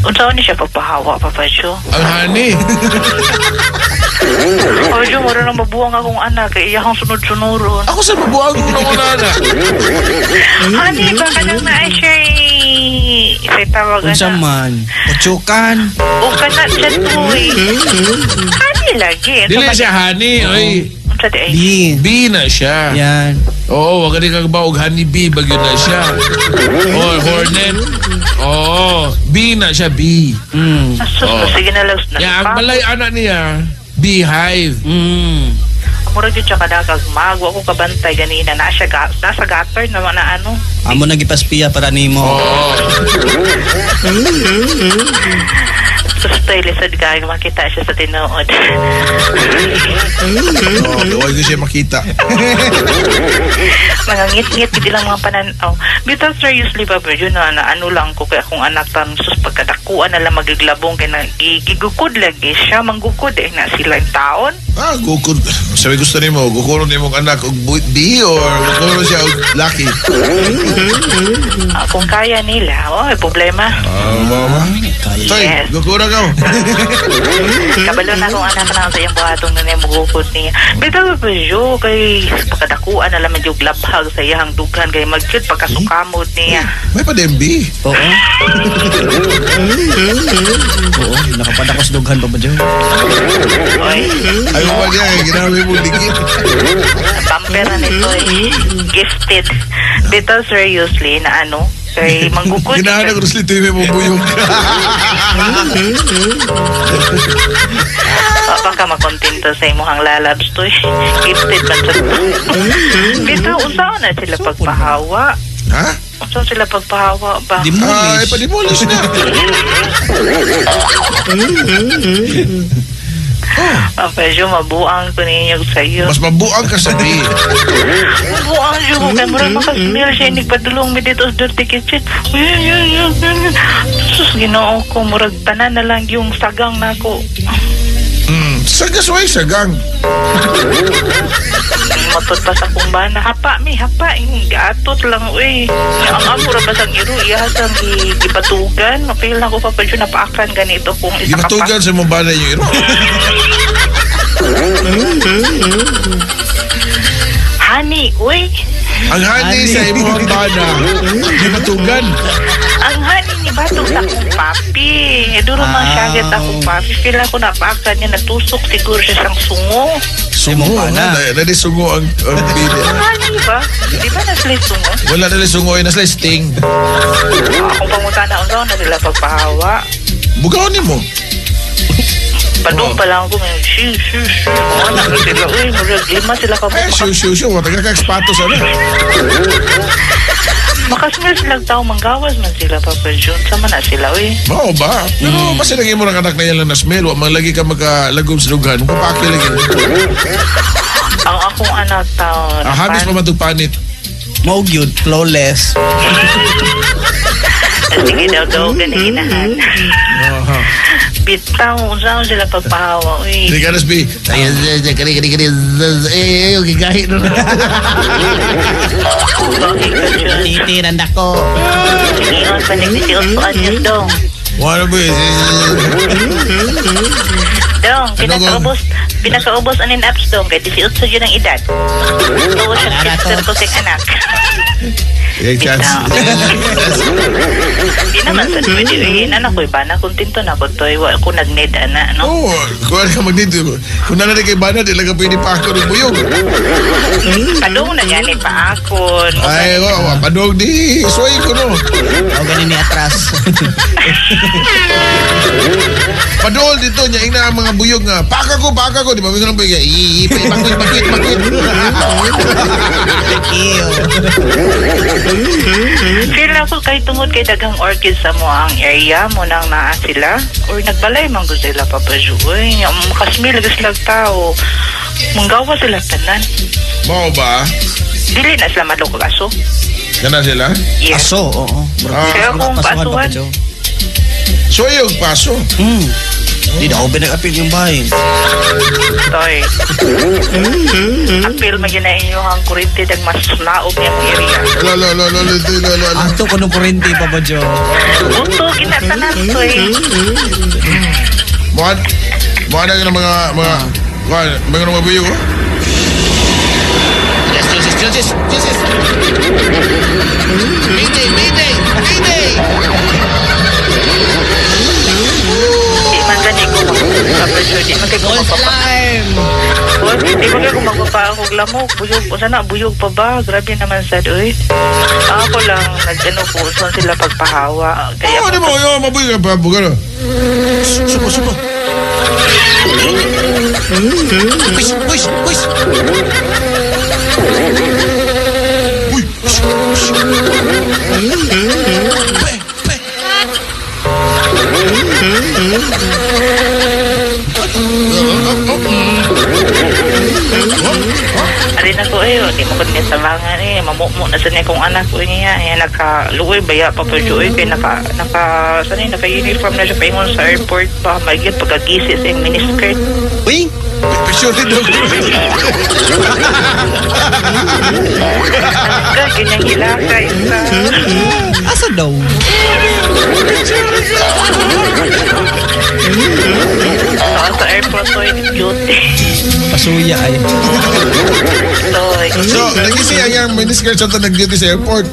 Unsa ni siya papahawa, Papa Joe? Ang honey. Papa Joe, mura nang mabuang akong anak. Kay iya kang sunod-sunuron. Ako sa mabuang ko na una na. Honey, baka nang naa siya eh. Say tawag Unsa na. man? Putsukan. O ka na siya to eh. Honey, lagi. Dili siya honey, oy. Unsa di ay? B. B na siya. Yan. Oo, wag ka rin kagabaw og honey bee, bagyo na siya. Oh, hornet. Oo, B na siya, B. Asus, Oo. sige na lang. Ya, ang balay anak niya, beehive. Murag yun siya kadakag mag. Wa ko kabantay ganina. Nasa, nasa gutter na na ano. Amo na gipaspiya para nimo. Oo. Sustoy, lisod ka. Makita siya sa tinuod. Oo, oh, ko siya makita. Mga ngit-ngit, hindi lang mga pananaw. Bitaw seriously ba, yun na, na ano lang ko kay akong anak tan sus pagkadakuan na lang magiglabong kay na gigukod lagi siya manggukod eh na sila yung taon. Ah, gukod. Sabi gusto nimo, gukuron nimo ang anak og B or gukuron siya og lucky. Ah, kung kaya nila, oh, may problema. Ah, mama. Kaya. Toy, Yes. gukura ka. Kabalo na akong anak na sa iyang buhatong na niya mugukod niya. Bitaw ba siya kay pagkadakuan na lang medyo glabhag sa iyang dughan kay magkyut pagkasukamod niya. May pa din B. Oo. Oo, nakapadakos dughan pa ba dyan? Oy, Ayaw ba niya, eh, ginawa mo dikit. bumper na nito eh. Gifted. Bitaw seriously na ano, kay manggukod. Ginahan ko Rusli, tuwi mo buyog. Baka makontento sa imuhang lalabs to eh. Gifted man sa Bitaw, unsaon na sila pagpahawa? Ha? Unsaon sila pagpahawa ba? Ah, Demolish. pa-demolish na. Papa Jo, mabuang ko ninyo sa iyo. Mas mabuang ka sa B. Mabuang siya ko. Kaya murag makasmil siya. Nagpadulong mi dito sa dirty kitchen. Uy, uy, uy, uy, uy. Sus, ginoo ko. Murag tanan na lang yung sagang nako. Sagas way, sagang. Matod pa sa akong bana. Hapa mi, hapa. Yung Gatot lang, uy. Ang amo ra ba sang iro? Iya sang gibatugan. Mapil na ko Papa Jo, napaakan ganito kung isa ka pa. Gibatugan sa mong bana yung iro. Honey, uy. Ang honey sa imong bana, gibatugan. Ang honey ni Batong sa akong papi. Duro man siya Ah. sa akong papi. Feel ako napaakan niya. Natusok siguro siya sang sungo. Sungo, Imong bana. ha? Nadi sungo ang bili. Ang honey ba? Di ba nasila sungo? Wala nila sungo, ay nasila sting. Akong pangutana, unsa na sila pagpahawa. Bugaw ni mo. Padung pa lang ako. May shoo, shoo, shoo. Mga anak na sila. Uy, murag lima sila ka. Eh, shoo, shoo, shoo. Wala ka ekspatos, ano? Makasmil sila tao, manggawas man sila, Papa Jun. Sama na sila, uy. Mao ba? Pero basta lagi mo ng anak na yan lang na smell. Wa man lagi ka magkalagom sa dughan. Kapaki lagi. Ang akong anak tao. Ah, hamis pa man itong panit. Mao gyud, flawless. Sige daw daw, ganiginahan. Aha. Bitaw, unsaon sila pagpahawa, uy. Sige, Anas B. Ay, ay, ay, kani, kani, kani. Eh, eh, gigahi na. Okay ka, Jun. Titiran ako. Ingon pa nagdisiot ko anyos dong. Wala ba eh? Dong, Ano pinakaubos anin apps dong kay 18 yun ang edad. Tuo siya sister ko sa anak. Eh, chance. Hindi naman sa pwede uyin. Anak ko, iba na kontento na ko to. Wa ko nag-need ana, no? Oo, kung ano ka mag-need. Kung nanalig kay Bana, di lang ka pwede pa ako ng buyog. Padung na gani pa ako. Ay, oh, padong di. Suway ko, no. Ako ganin ni atras. Padol dito, niya ina ang mga buyog nga. Paka ko, paka ko. Di ba? Minsan ang buyog. Ii, bakit, bakit, bakit. Ew. Feel ako kay tungod kay daghang orchids sa mo ang area mo nang naa sila or nagbalay man gud sila Papa Ju. Uy, makasmil lag tao. Manggawa sila tanan. Mao ba? Dili na sila madlok og aso. Kana sila? Yes. Aso, oo. Ah. Kaya kung Pasuhan pasuhan. pa Jo. So, yung paso. Di na ako pinag-apil yung bahay. Toy. Apil man gyud na inyo ang kuryente dag mas naog niya ang area. Lo, lo, lo, lo, lo, lo, lo, lo. Ato ko nung kurente pa ba, Jo? Uto ginatanan toy. Buwan, buwan na ng mga, mga, buwan, mga mga buyog, oh. Yes, Jesus, Jesus, Jesus. Mayday, mayday, mayday. Di man gani ko Papa Joe, di man kay ko False magpapa. alarm! Boss, di man kay ko magpapa og lamok. Buyog, usa na buyog pa ba? Grabe naman sad oy. Ako lang nag-ano ko uson sila pagpahawa. Kaya Oo, di mo, yo, mabuhay ka pa, bugalo. Suko, suko. Push, push, push! Uy! Pe, pe. Ari na ko eh, di mo ko niya sabangan eh. Mamukmo na sa niya kong anak ko niya. Eh, naka, luoy baya pa pa siya, eh. Kaya naka, naka, sa niya, naka-uniform na siya paingon sa airport pa. Magigit pagkagisi sa iyang miniskirt. Uy! Picture rin daw. Ka, ganyang ilaka, isa. Asa daw? Saka sa airport to, duty. Pasuya ay. Toy, So, nagisi ang yung miniskirt sa nag-duty sa airport.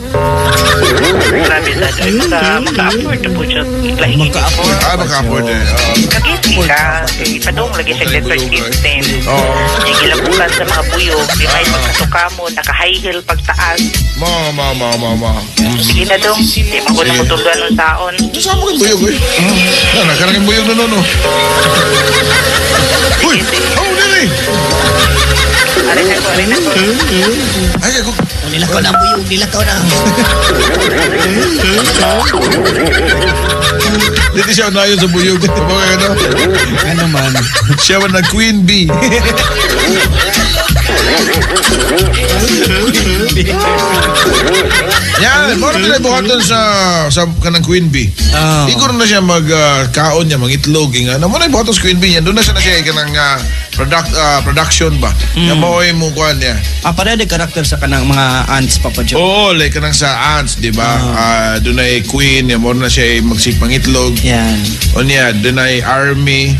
Grabe sa doy. Maka-afford na po siya. Laing Maka-afford. Ah, maka-afford eh. Oo. Kagisi ka. Ipadong lagi siya letter 15. Oo. Yung gilabukan sa mga buyog, di may pagkasuka mo, naka-high heel pagtaas. Mo, mo, mo, mo, mo. Sige na dong, di mo ko na kutulgan ng taon. Saan mo kang buyog eh? Na, nakarang buyog na noon, oh. Uy! Oh, dili! Arin ako, arin ako. Ay, ako. Nilakaw na ang buyog, nilakaw na. Dito siya unayon sa buyog. Kumbaga, ano? Ano man? Siya man na Queen Bee. Yan, moro nila buhaton sa kanang Queen Bee. Oh. Igor na siya mag kaon niya, mangitlog inga. Na mo na buhaton sa Queen Bee niya. Doon na siya kanang production ba. Mm. Maoy mo kuan niya. Ah, pareho de karakter sa kanang mga ants, Papa Joe. Oo, like kanang sa ants, di ba? Ah, doon ay queen, niya mo na siya magsigpangitlog. Yan. O niya, doon ay army.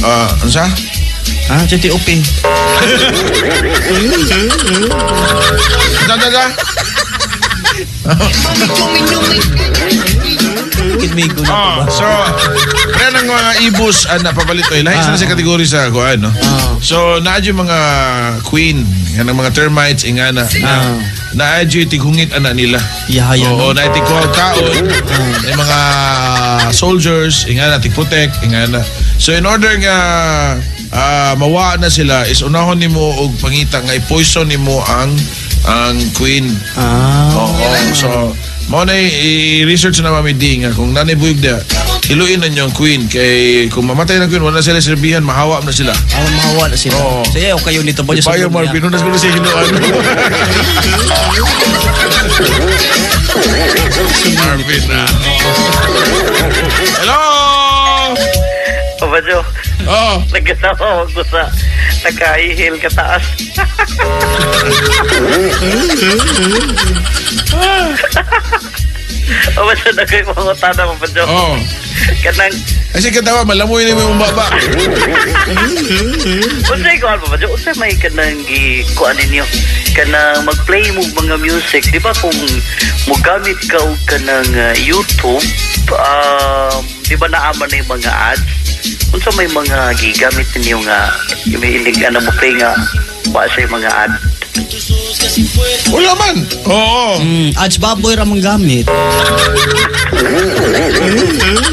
Ah, ano sa? Ah, TTOP. Da, da, da. Kidmigo na po Oh, ba? so, kaya ng mga ibus ah, napapalit. Oy, lahi sa kategory sa kuan, no? Ah. So, naa yung mga queen, yan ang mga termites, ingana. Ah. Na yung tighungit ana nila. Yahaya, Oo, no? na tigkuha kaon, yung mga soldiers, ingana, tig-protect, ingana. So, in order nga mawa na sila, is unahon nimo og pangita nga i-poison nimo ang queen. Ah. Oo. So, mao na i-research na Mami D nga kung nanay buyog da, hiluin na niyo ang queen kay kung mamatay ng queen wala sila serbihan, mahawa na sila. Ah, mahawa na sila. Oo. Sige, o kayo nito ba? Payo Marvin, unas ko na siya hiluan. Si Marvin na. Hello! Papa Joe, Oh, nagkatawa ko sa naka-high heel kataas. Papa Joe, nagkay mga tana, Papa Joe. oh. Kanang, Ay, sige katawa, malamuin mo yung baba. unsay ko Papa Joe, unsay may kanang gi kuan ninyo kanang mag-play mo mga music, di ba kung mogamit ka og kanang YouTube, di ba naaman na yung mga ads? Unsa may mga gigamit ninyo nga may ilig ano mo play nga wa sa mga ad? Wala man. Oo. Ads baboy ra mang gamit.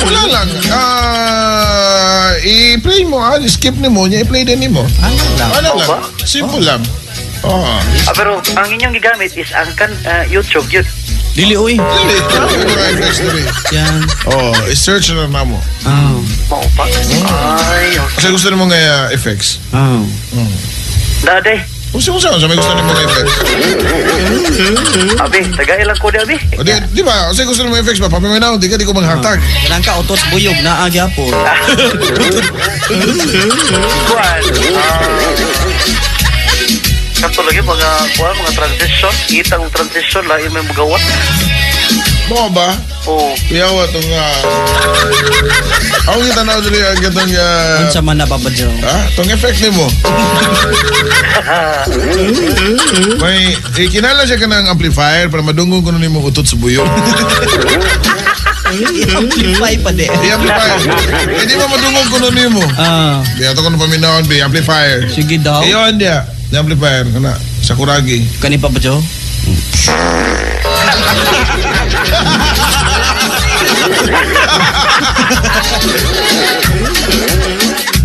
Wala lang. Ah, i-play mo, ah. Skip ni mo, niya i-play din ni mo. Ano lang? Ano Oo lang? ba? Simple lang. Oo. Ah, pero ang inyong gigamit is ang kan YouTube yun. Dili, uy. Dili. Mga effects dili. Yan. Oh, i-search na na mo. Oh. Mao pa. Ay, okay. Kasi gusto nimo nga effects. Oh. Daday. Kung saan, sa may gusto nimo nga effects. Abi, tagailang ko di abi. O di, di ba? Kasi gusto nimo effects ba? Papiminaw, di ka, di ko manghatag. Kanang ka utot buyog na gyapon. Kuan. Kato lagi mga kuan, mga transition, itang transition lahi may magawa. Mo ba? Oh, Kuyawa itong... Ako kita na dili ang gatong... Unsa man na Papa Joe? Ha? Tong effect nimo. May ikinala siya ka ng amplifier para madunggon ko nimo utot sa buyog. I-amplify pa di. I-amplify. Hindi mo madungog kuno nimo. Ah. Di ato kuno paminawon bi amplifier. Sige daw. Iyon dia. Di amplifier kana sa kuragi. Kani Papa Joe?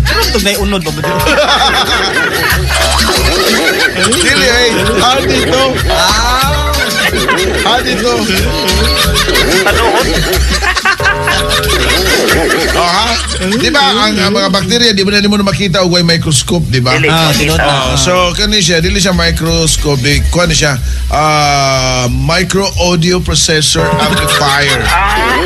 Ano ito may unod, Papa Joe? Dili ay, ah dito. Ah dito. Panuhot. Oh, ha? Di ba ang mga bakterya di ba na nimo na makita og way microscope, di ba? Dili. Ah, tinuod na. Oh, so kani siya, dili siya microscope, di kuan ni siya micro audio processor amplifier. Ah.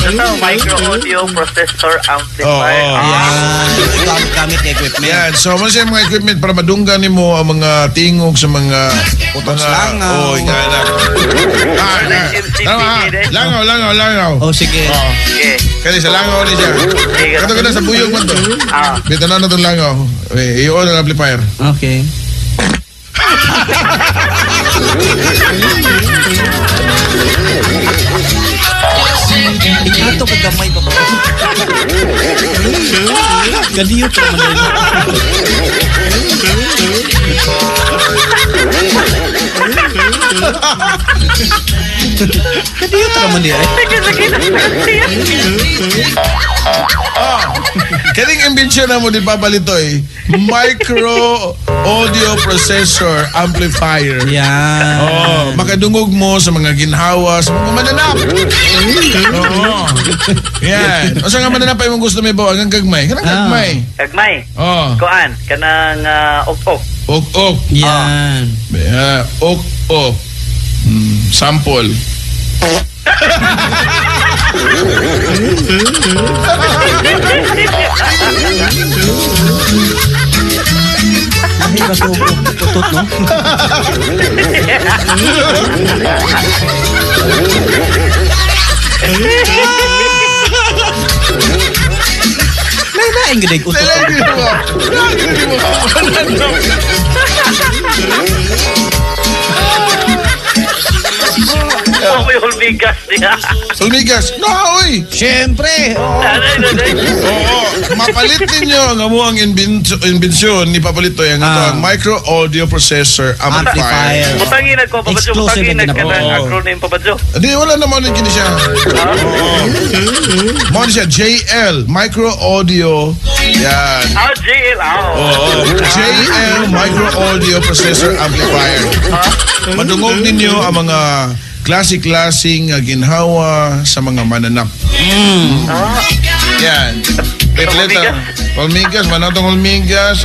Ito, micro audio processor amplifier. Oo. Ah. Yan. Ito ang gamit na equipment. Yan, so mo siya mga equipment para madunggan nimo ang mga tingog sa mga Utos langaw. Oh, nga na. Ah, ah. Tama, ah. Langaw, langaw, langaw. Oh, sige. Oh. Sige. Kani sa langaw ni siya. Sige. Kato ka na sa buyog man to. Ah. Bito na na itong langaw. Eh, i-on ang amplifier. Okay. Ikato ka gamay pa ba? Galiyot ka man din. Galiyot ka man din eh. Sige, sige. Kaning imbensyon na mo di Papa Litoy, micro audio processor amplifier. Yan. Oh, makadungog mo sa mga ginhawa, sa mga mananap. Oo. Yan. O sa nga mananap ay mong gusto may bawa, ang gagmay. Kanang gagmay. Kagmay. Oh. Kuan, kanang ok-ok. Ok ok. Yan. Yeah, ok ok. Sample. Lahi ba ito putot, no? Lain-lain gud utot. Lain mo. Lain mo. Oh, may hulbigas niya. Sulmigas. No, oy. Siyempre. Oo. Oo, mapalit ninyo ang amuang inbensyon ni Papa Litoy ang ato ang micro audio processor amplifier. Amplifier. Butangin nagko Papa Joe, Exclusive butangin ang nagka ng Oo. acronym Papa Joe. Di wala naman ni kini siya. Oo. Mao ni siya JL micro audio. Yan. Ah, JL. Ah. Oo. JL micro audio processor amplifier. Madungog ninyo ang mga klase-klaseng ginhawa sa mga mananap. Ah. Yan. Wait, later. Hulmigas, manatong hulmigas.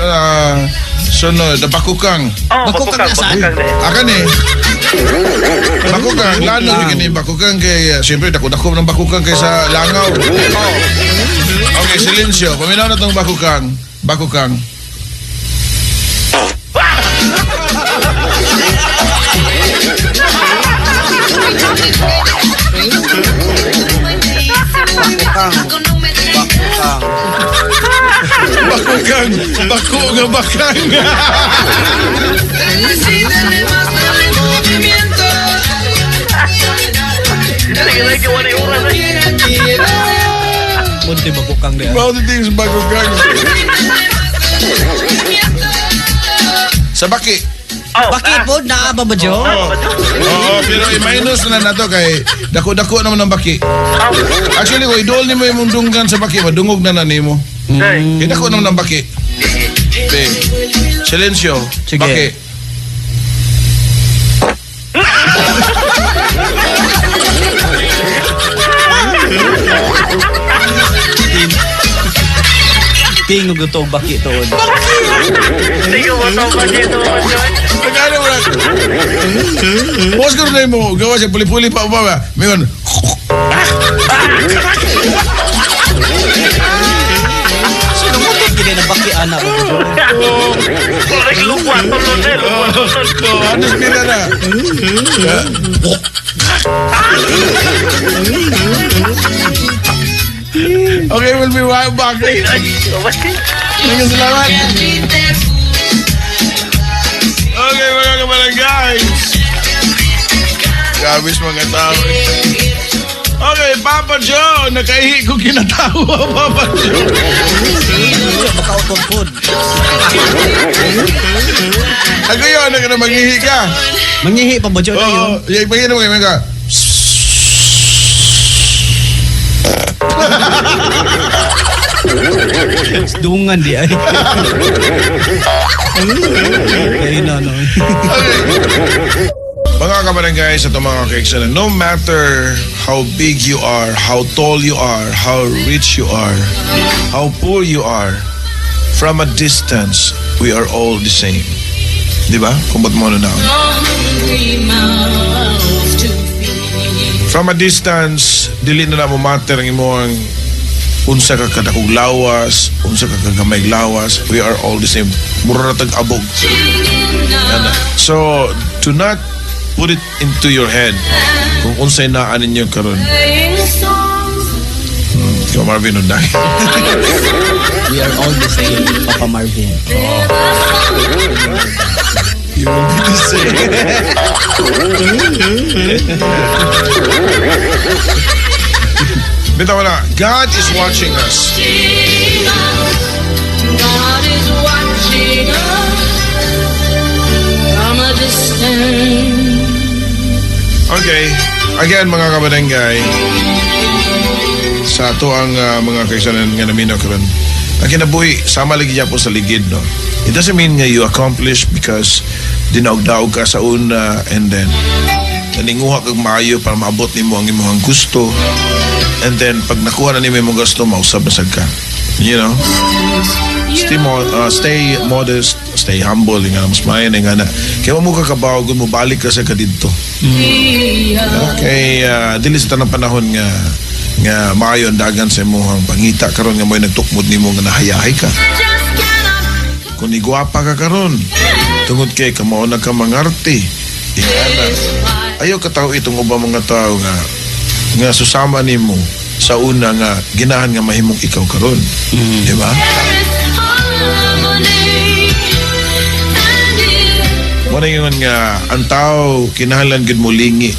Sunod, bakukang. Oh, Bakukang bakukang, nasaan? bakukang din. Akan eh. Bakukang, lalo yung gini bakukang kay, siyempre, dako-dako ng bakukang kaysa langaw. Oh. Okay, silencio. Paminaw na tong bakukang. Bakukang. Bakukang. Bakukang. Bakukang. Baku nga bakang. Sige, lagi wala yung oras. Munti bakukang di. All the things bakukang. Sa baki. Oh, Bakit po? Naa ba ba, Joe? Oo, pero i-minus na na to kay dako-dako naman ang baki. Actually, kung idol nimo imong dunggan sa baki, madungog na na nimo. Kay dako naman ang baki. Be. Silencio. Sige. Baki. Tingog ito baki tuod. Sige, mo bakit Papa Joe. Pagkano mo lang. Boss ko na mo, gawa siya puli-puli pa ba? Mayon. Sino mo ito gini na baki ana ba, Joe? Correct, lukwa, tulon eh, lukwa, tulon. Oh, ano pila na? Okay, we'll be right back. Maraming salamat. Okay, mga kabarangay. Grabe sa mga tao. Okay, Papa Joe, nakaihi ko kinatawa, Papa Joe. Makautod pod. Ako yun, ano ka na mangihi ka? Mangihi pa ba Joe? Oo, yung mangihi naman ka. Dungan di ay. Kaya na, no. Okay. Mga kabarangay sa itong mga kaiksanan, no matter how big you are, how tall you are, how rich you are, how poor you are, from a distance, we are all the same. Di ba? Kung ba't mo ano na. From a distance, dili na na mo matter ang imong unsa ka kadakog lawas, unsa ka kagamay lawas, we are all the same. Mura na tag-abog. Yan na. So, do not put it into your head kung unsay naa ninyo karon. Ikaw, Marvin, unday. We are all the same, Papa Marvin. You will be the same. Bitaw na, God is watching us. God is watching us from a distance. Okay. Again, mga kabarangay, sa ato ang mga kaisanan nga naminaw karon. Ang kinabuhi, sama lagi po sa ligid, no? It doesn't mean nga you accomplish because dinaog-daog ka sa una and then naninguha kag maayo para maabot nimo ang imong gusto. And then, pag nakuha na nimo imong gusto, mausab na sad ka. You know? Stay modest, stay humble, nga mas maayo na nga na. Kaya mo ka kabaw, mo balik ka sa kadidto. Kay dili sa tanang panahon nga nga maayo ang dagan sa imong pangita karon nga mo'y nagtukmod nimo nga nahayahay ka. Kung igwapa ka karon, tungod kay kamao na ka mangarte. Ingana. Ayaw ka tao itong ubang mga tao nga nga susama nimo sa una nga ginahan nga mahimong ikaw karon. Di ba? Muna yun nga ang tao kinahanglan gud mo lingi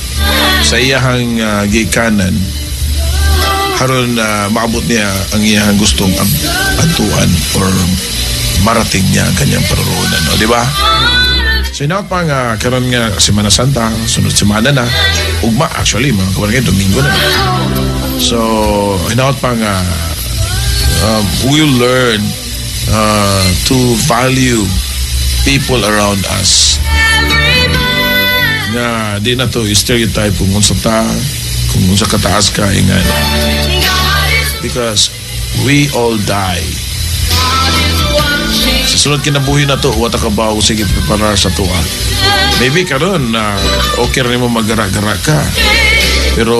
sa iyahang gikanan haron maabot niya ang iyahang gustong atuan or marating niya ang kanyang paroroonan, no? Di ba? So inaot pa nga karon nga Semana Santa, sunod semana na, ugma actually mga kabarangay Domingo na. So hinaot pa nga we will learn to value people around us. Nga di na to stereotype kung unsa ta, kung unsa kataas ka ingan. Because we all die. Sa sunod kinabuhi na to, wata ka ba sige preparar sa tuwa. Maybe karon na okay rin mo magara-gara ka. Pero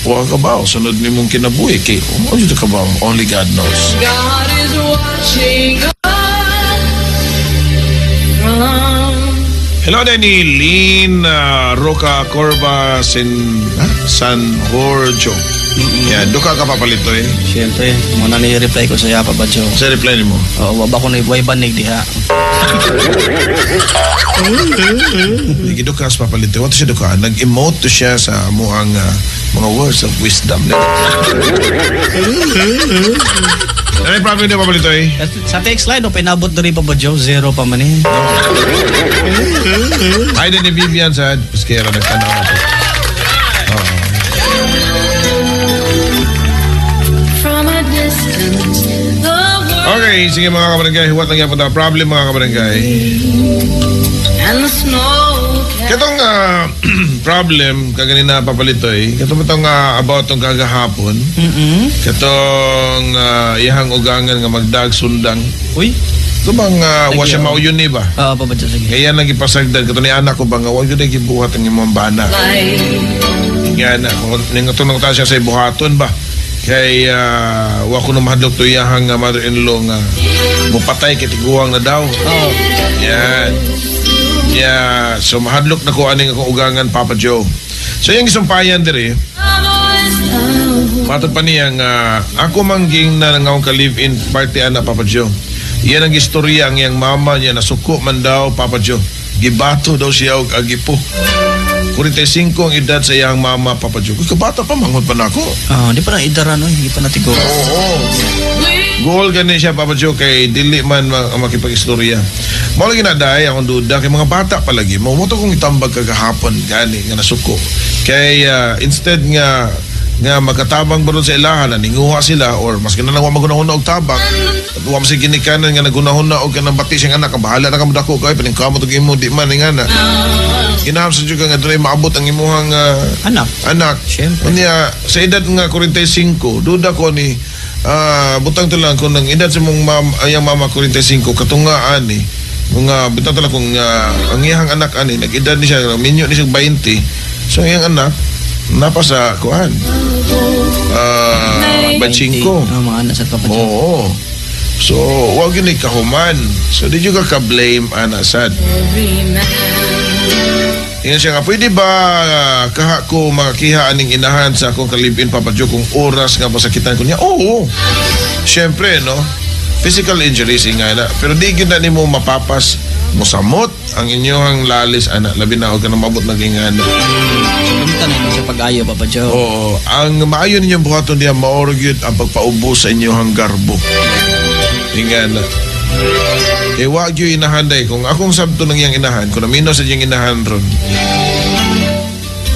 wa ka ba sunod nimong kinabuhi kay mo jud ka ba, only God knows. God is watching us from Hello Danny Lynn Roca Corva San Jorge. Yan, duka ka papalito eh. Siyempre, muna na i-reply ko sa iya, Papa Joe. Sa reply nimo. Oo, waba ko na ibuhay banig diha. Hindi duka sa papalito. What siya duka? Nag-emote to siya sa amuang mga words of wisdom. Ano yung problem niya papalito eh? Sa text line, o pinabot na rin, Papa Joe, 0 pa man eh. Hi din ni Vivian sa Pesquera, nagtanaw na po. From a distance. The world Okay, sige mga kabarangay, huwat lang yapon ta problem mga kabarangay. and the snow. Katong problem kaganina papalitoy, katong itong about tong kagahapon, katong iyahang ugangan nga magdag sundang. Uy? Ito bang wa siya mauyon ni ba? Oo, Papa Joe, sige. Kaya lang gipasagdan kato ni anak ko ba nga wa gyud ay gibuhat ang imong bana. Nga na kung ningatong ta siya sa buhaton ba. Kay wa ko na mahadlok to iyahang mother-in-law nga mupatay kay tiguang na daw. Oo. Yan. Yeah, so mahadlok na ko aning akong ugangan Papa Joe. So yung isumpayan diri, matod pa niya nga ako mangging na nangaw ka live-in party ana Papa Joe. Iyan ang istorya ang iyang mama niya nasuko man daw Papa Joe. Gibato daw siya og agipo. 45 ang edad sa iyang mama, Papa Joe. Uy, kabata pa, manghod pa na ako. Ah, di pa na idaran oy, di pa na tigo. Oo. Goal gani siya, Papa Joe, kay dili man makipag-istorya. Mao lagi na dahi akong duda kay mga bata palagi. Mao mo to kong itambag kagahapon gani nga nasuko. Kay instead nga nga makatabang baron sa ilahan na ninguha sila or mas lang wa magunahuna og tabang at wa man ginikanan nga nagunahuna og kanang bati siyang anak, ang bahala na ka modako kay paningkamot og imo di man nga na ginaham sa jud ka nga dunay maabot ang imuhang Anak. Anak. Siyempre. Unya, sa edad nga 45, duda ko ni butang to lang kung ang edad sa mong mam, ayang mama 45 katungaan ni mga butang to lang kung ang iyang anak ani nag-edad ni siya minyo ni siya 20, so ang iyang anak napa sa kuan 25. Ah, mga anak sa Papa Joe. Oo. So, wag yun kahuman. So, di ka ka-blame, ana, sad. Ingan siya nga, pwede ba kaha ko makakiha aning inahan sa akong kalibin, Papa Joe, kung oras nga pasakitan ko niya? Oo. Siyempre, no? Physical injuries, inga na. Pero di gyud na nimo mapapas mosamot ang inyong lalis, ana. Labi na, huwag ka na mabot ng ingana. Lumtan na siya pag-ayo, Papa Joe. Oo. Ang maayo ninyong buhaton diya, maoro gyud ang pagpaubos sa inyong garbo. Inga na. Kay wag gyud inahanday. Kung akong sabto ng iyang inahan, kung namino sa iyang inahan ron,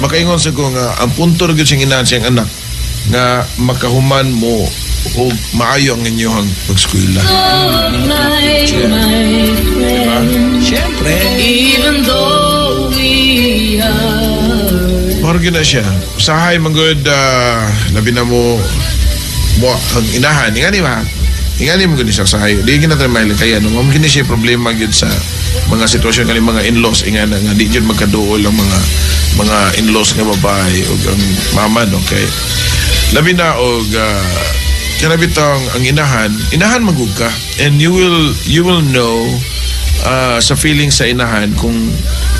makaingon sa ko nga, ang punto ra gyud siyang inahan siyang anak, nga makahuman mo o maayo ang inyong pag-eskwela. Diba? Siyempre. Even though we are Maro gyud na siya. Usahay man gud labi na mo mo ang inahan. Ingani ba? Ingani mo gud siya usahay. Di gyud natin mahil kaya no. Mao gyud siya problema gyud sa mga sitwasyon kani mga in-laws ingana nga di gyud magkaduol ang mga in-laws nga babae ug ang mama no kay labi na og kana bitong ang inahan, inahan magug ka and you will know sa feeling sa inahan kung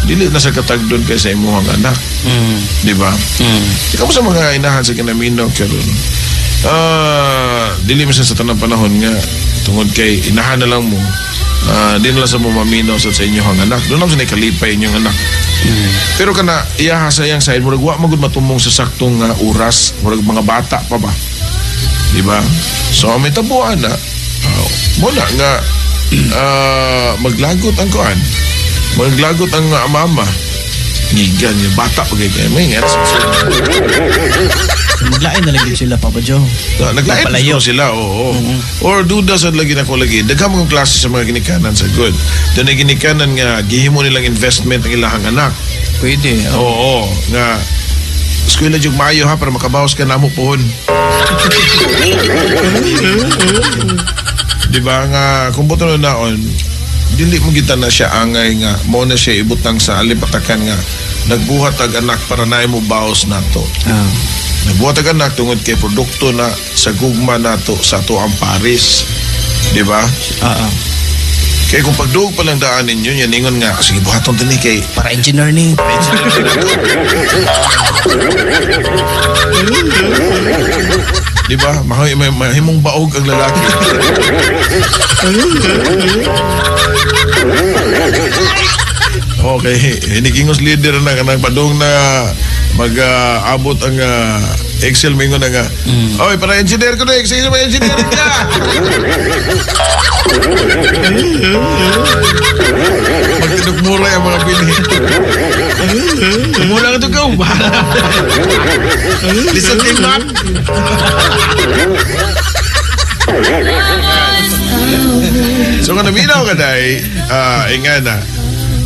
dili na sa katagdon kay sa imong anak. Di ba? Ikaw mo sa mga inahan sa kinaminaw karon. Dili man siya sa tanang panahon nga tungod kay inahan na lang mo. Di na lang sa mo maminaw sa inyong anak. Doon lang sa nakalipay inyong anak. Pero kana iyaha sa iyang side murag wa magud matumong sa saktong nga oras, murag mga bata pa ba? Di ba? So may tabuan na mo na nga maglagot ang kuan. Maglagot ang mama. Ngigan yung bata pag kay may nga. Maglain na lang yun sila, Papa Joe. Naglain Magpalayo. sila, oo. Or duda sa lagi na ko lagi. Daghang mga klase sa mga ginikanan sa good. Doon ay ginikanan nga gihimo nilang investment ang ilahang anak. Pwede. Oh. Oo, nga eskwela jud maayo ha para makabawas ka namo pohon. Di ba nga kung buto na naon dili mo kita na siya angay nga mo na siya ibutang sa alipatakan nga nagbuhat ag anak para naay mo baos nato. Nagbuhat ag anak tungod kay produkto na sa gugma nato sa ato ang Paris. Di ba? Kaya kung pagduog pa lang daan ninyo, yan ingon nga, sige, buhaton din kay Para engineer ni. Di ba? Mahimong baog ang lalaki. Okay, hinigingos leader na kanang padung na mag-abot ang Excel mingon na nga. Oy, para engineer ko na, Excel may engineer ka. Magtinukmura yung mga bini. Mula ka to go. Listen team man. So kung naminaw ka day, inga na,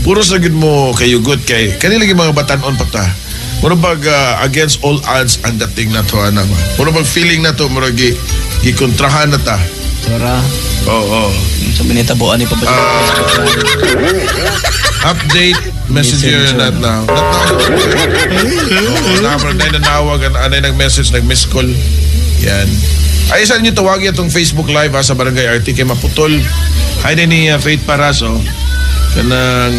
puro sa gid mo kayugot kay kanila gyud mga batan-on pa ta. Mura bag against all odds ang dating na to ana ba. Mura bag feeling na to mura gi gikontrahan na ta. Tora. Oo. Sa minitabuan ni Papa Joe. Update messenger Messenger. not now. Not now. Oo, na nanawag anay nag-message, nag-miss call. Yan. Ay, saan nyo tawagin itong Facebook Live ha, sa Barangay RT kay maputol. Hi din ni Faith Paraso. Kanang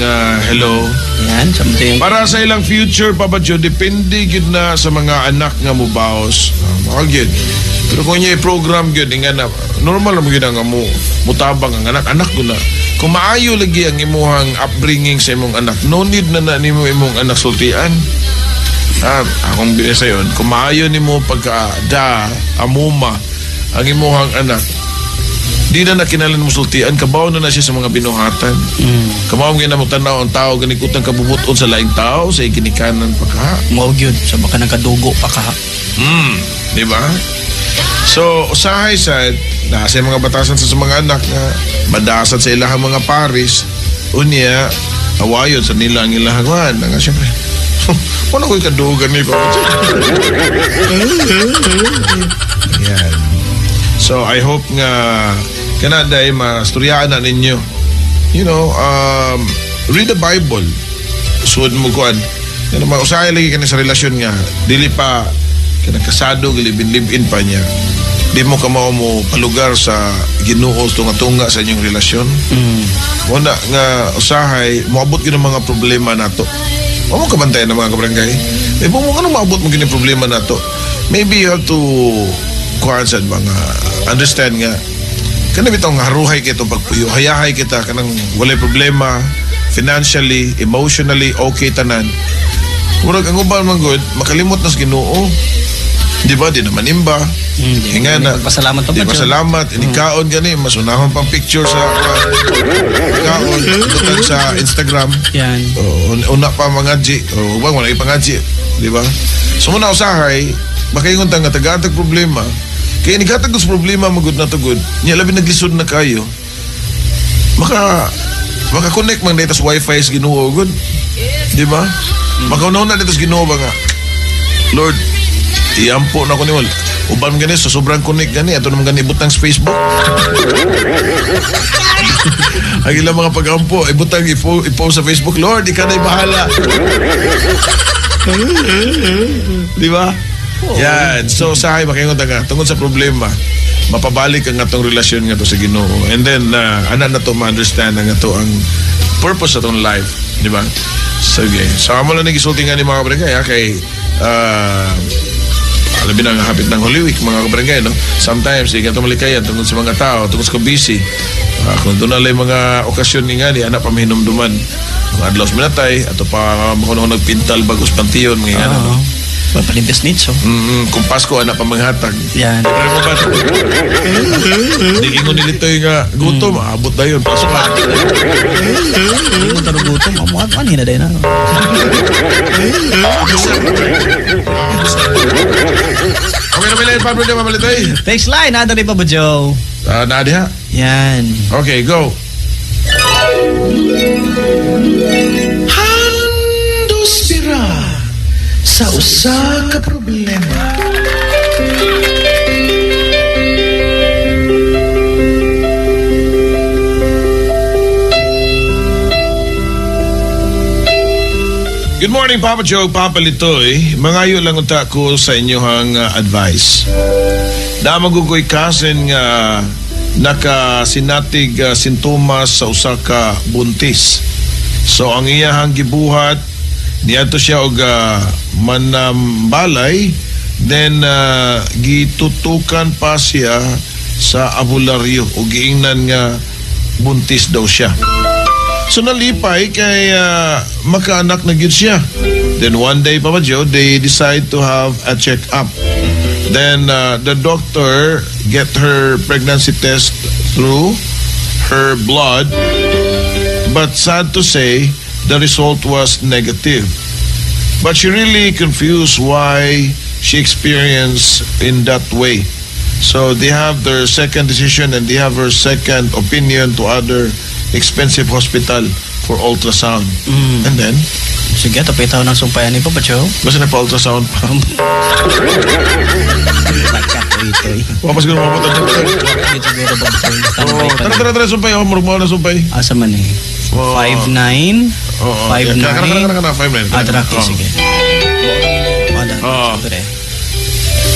hello. Yan, something. Para sa ilang future, Papa Joe, depende gyud na sa mga anak nga mubaos. Mga gyud. Pero kung niya i-program gyud, nga na, normal mo gyud nga mo mutabang ang anak. Anak ko na. Kung maayo lagi ang imuhang upbringing sa imong anak, no need na na nimo imong anak sultian. Akong sayon, kung maayo nimo pagka da amuma ang imuhang anak, di na nakinahanglan mo sultian, kabaw na na siya sa mga binuhatan. Kabaw gyud na mo tan-aw ang tao ganikutang kabubuton sa laing tao sa iginikanan pa ka. Mao gyud sa baka nagkadugo pa ka. Di ba? So, usahay sad nasa mga batasan sa mga anak nga madasad sa ilahang mga paris, unya awayon sa nila ang ilahang kuan nga syempre. Wala ko'y kadugan ni Papa. Yan. So, I hope nga kana day mastoryaan na ninyo. Read the Bible. Sud mo kuan. Kana mausahay lagi kani sa relasyon nga dili pa kana kasado gilibin-libin pa niya. Di mo kamao mo palugar sa Ginoo tunga-tunga sa inyong relasyon. Muna nga usahay moabot gyud ang mga problema nato. Wa mo kabantayan ng mga kabarangay. Eh, mo ano maabot mo gini problema nato? Maybe you have to kuan sad mga understand nga kana bitong haruhay kito pagpuyo, hayahay kita kanang walay problema financially, emotionally okay tanan. Murag ang uban man gud makalimot na sa Ginoo. Di ba? Di naman imba. Di Nga na. Pasalamat pa Di ba, Joe? pasalamat. Inikaon gani. Mas unahon pang picture sa kaon. Butang sa Instagram. Yan. Oh, una pa mga G. O, wag wala ipangaji. Di ba? So muna usahay, makaingon ta nga tagatag problema. Kaya nigatag sa problema magud na tugod. Nya labi naglisod na kayo. Maka-connect man dito sa wifi sa Ginoo gud. Di ba? Makauna dito sa Ginoo ba nga? Lord, iampo na ko nimo. Uban gani sa sobrang connect gani ato naman gani ibutang sa Facebook. Ang ilang mga pag-ampo, ibutang ipo sa Facebook, Lord, ikaw na'y bahala. Di ba? Yan. So, sahay, makaingon ta nga, tungod sa problema, mapabalik ang atong relasyon nga to sa Ginoo. And then, ana na to ma-understand ang ato ang purpose sa atong life. Di ba? Sige. So, amo lang nagisulti nga ni mga kabarangay, ha, kay, labi na nga hapit ng Holy Week, mga kabarangay, no? Sometimes, di ka tumalikayan tungkol sa mga tao, tungkol sa busy. Kung doon na lang mga okasyon ni nga, di anak pamihinumduman. Mga adlaw sa minatay, ato pa makuno nagpintal bagos pantiyon, mga nga, no? Papalimpis nitso. Kung Pasko, anak pa manghatag. Yan. Pero mo ba? Hindi ingon nilitoy nga, gutom, abot na yun. Pasok ka. Hindi mo tarong gutom. Amuat, ano na din na. Okay na pala, Pablo, di ba malitoy? Next line, nada rin pa ba, Joe? Naadi ha? Yan. Okay, go. Handos bira sa usa ka problema. Good morning, Papa Joe, Papa Litoy. Mangayo lang unta ko sa inyong advice. Namagugoy cousin nga nakasinatig sintomas sa usa ka buntis. So ang iyahang gibuhat niadto siya og manambalay, then gitutukan pa siya sa abularyo o giingnan nga buntis daw siya. So nalipay kay makaanak na gyud siya. Then one day, Papa Joe, they decide to have a check-up. Then the doctor get her pregnancy test through her blood, but sad to say, the result was negative. But she really confused why she experienced in that way. So they have their second decision and they have her second opinion to other expensive hospital for ultrasound. And then, Sige, tapitaw ng sumpayan ni Papa Joe. Basta nagpa-ultrasound pa. Wapas ko na mapunta dito. Tara, tara, tara, sumpay. Oh, murag na sumpay. Asa man eh? 5-9? 5-9? Kana, kana, kana, 5-9. Ah, tara, sige.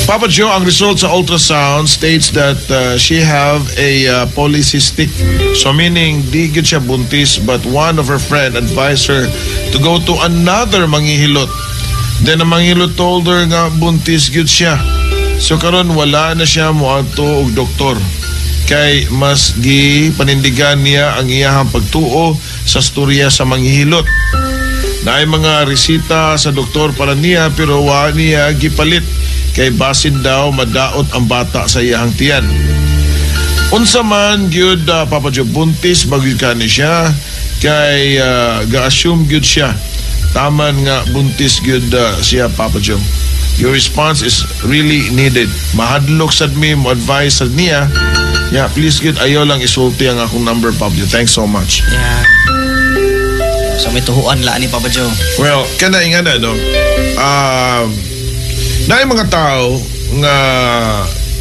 Papa Joe, ang result sa ultrasound states that she have a polycystic. So meaning, di gyud siya buntis, but one of her friend advised her to go to another manghihilot. Then ang manghihilot told her nga buntis gyud siya. So karon wala na siya moadto og doktor. Kay mas gipanindigan niya ang iyahang pagtuo sa storya sa manghihilot. Naay mga resita sa doktor para niya pero wa niya gipalit kay basin daw madaot ang bata sa iyang tiyan. Unsa man gyud, Papa Joe, buntis ba gyud kani siya kay ga-assume gyud siya taman nga buntis gyud siya, Papa Joe? Your response is really needed. Mahadlok sad mi mo advice sad niya. Yeah, please gyud ayaw lang isulti ang akong number, Papa Joe. Thanks so much. Yeah. So may tuhuan la ni Papa Joe. Well, kana nga na, no? Naay mga tao nga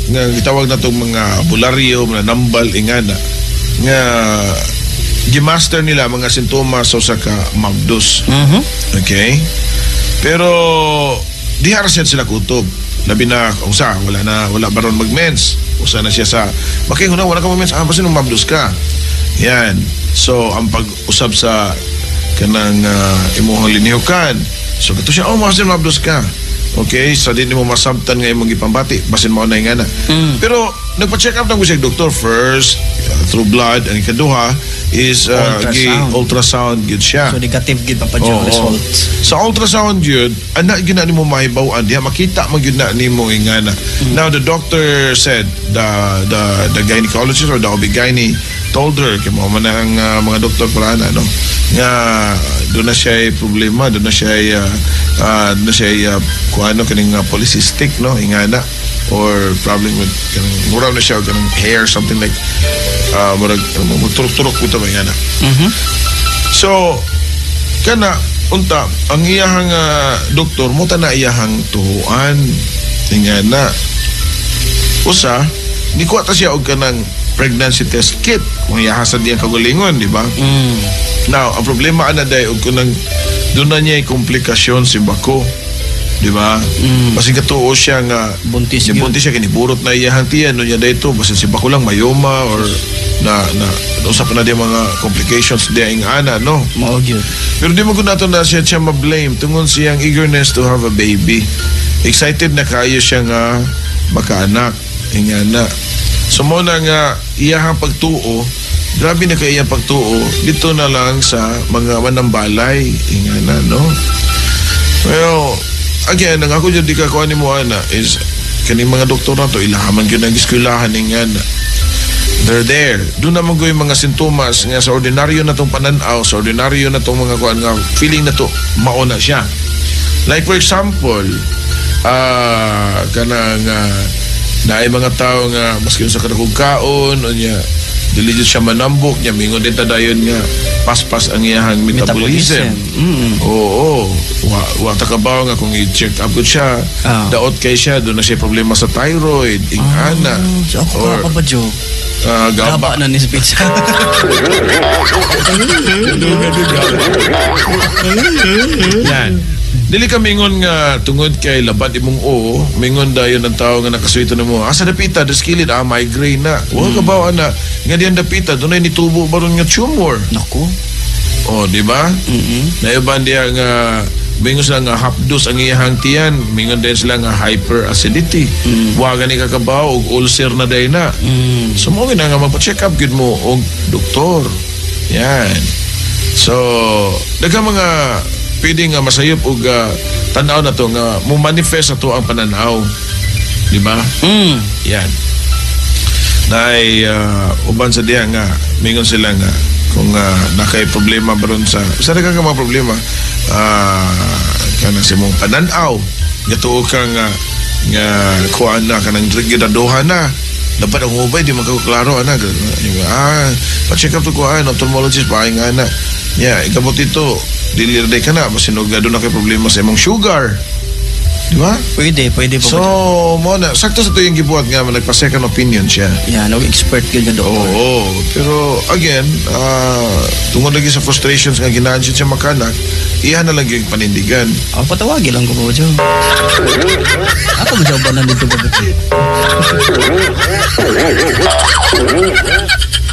nga gitawag na itong mga bularyo, mga nambal, ingana, nga gimaster nila mga sintomas sa usa ka mabdos. Okay? Pero diha ra sila kutob. Labi na usa wala na, wala baron magmens. Usa na siya sa makingon na wala ka magmens, ah, basta nung mabdos ka. Yan. So ang pag-usab sa kanang imuhang linihukan. So kato siya, oh, masin mabdos ka. Okay, sa di nimo masabtan nga imong gipambati, basin mao na nga na. Pero nagpa-check up na ko siya doktor first through blood, and ikaduha is gi Ultrasound. Ultrasound gyud siya. So negative gyud, Papa Joe, Oo. Results. Sa ultrasound yun, ana gyud na nimo mahibaw-an diha, makita man gyud na nimo ingana. Now the doctor said, the gynecologist or the OB-GYN told her kay mao man ang mga doktor para ana, no, nga doon na siya problema, doon na siya kung ano kaning polycystic, no, ingana, or problem with kanang mura na siya kanang hair, something like murag magturok-turok ko ba ingana. So kana unta ang iyahang doktor mo na iyahang tuhuan ingana. Usa gikuha ta siya og kanang pregnancy test kit kung iyaha sa diyang kagalingon, di ba? Now, ang problema ana day og kunang doon na niya komplikasyon si bako. Di ba? Basin katuo siya nga Buntis di gyud. Buntis siya, kiniburot na iyahang tiyan no niya dayto, basin si bako lang mayoma or na na usa pa na di mga complications diya ing ana, no? Mao gyud. Pero di mo ko nato na siya siya ma-blame tungod siyang eagerness to have a baby. Excited na kaayo siya nga makaanak. Ingana. So mo na nga iyahang pagtuo, grabe na kay iyang pagtuo dito na lang sa mga manambalay. Ingana, no? Well, again, ang ako dyan di ka kuha ni mo ana is kaning mga doktor na to, ilahaman gyud ang eskwelahan, ingana. They're there. Doon naman ko yung mga sintomas nga sa ordinaryo na tong pananaw, sa ordinaryo na tong mga kuan nga feeling na to, mauna siya. Like for example, kanang naay mga tao nga maski sa kadakong kaon o niya dili jud siya manambok niya, mingon din ta dayon nga paspas ang iyahang metabolism. Oo. Wa ta kabaw nga kung i-check up ko siya, daot kay siya, doon na siya problema sa thyroid, ingana. So ako Or, ka pa, Joe. Gaba. Gaba na ni sa pizza. Duga, duga. Yan. Dili ka mingon nga tungod kay labad imong o, mingon dayon ang tao nga nakasuito nimo. Asa dapita, das kilid, ah, migraine na. Wa ka ba ana nga diyan dapita, dunay nitubo baron nga tumor. Nako. Oh, di ba? Naiban diya nga mingon sila nga hapdos ang iyahang tiyan, mingon din sila nga hyperacidity. Wa gani ka kabaw og ulcer na day na. So mo gina nga magpa-check up gyud mo og doktor. Yan. So, daghang mga pwede nga masayop og tan-aw na to nga mo manifest ato ang pananaw. Di ba? Yan. Naay uban sa diya nga mingon sila nga kung nakay problema baron sa sa daghang ka mga problema, kanang sa imong pananaw nga tuo ka nga nga kuan na kanang gidaduhan na dapat ang ubay di man ka klaro ana, pa-check up to kuan ophthalmologist pa nga ana yeah, ikabot ito dili ra ka na basin og doon na kay problema sa imong sugar, di ba? Pwede, pwede po. So mo na sakto sa to yung gibuhat nga nagpa second opinion siya. Yeah, no expert gyud nga doktor. Oo, pero again, tungod lagi sa frustrations nga ginahan siya makanak, iya na lang yung panindigan. Ako patawagi lang ko po, Joe. Ako ba ba nandito ba?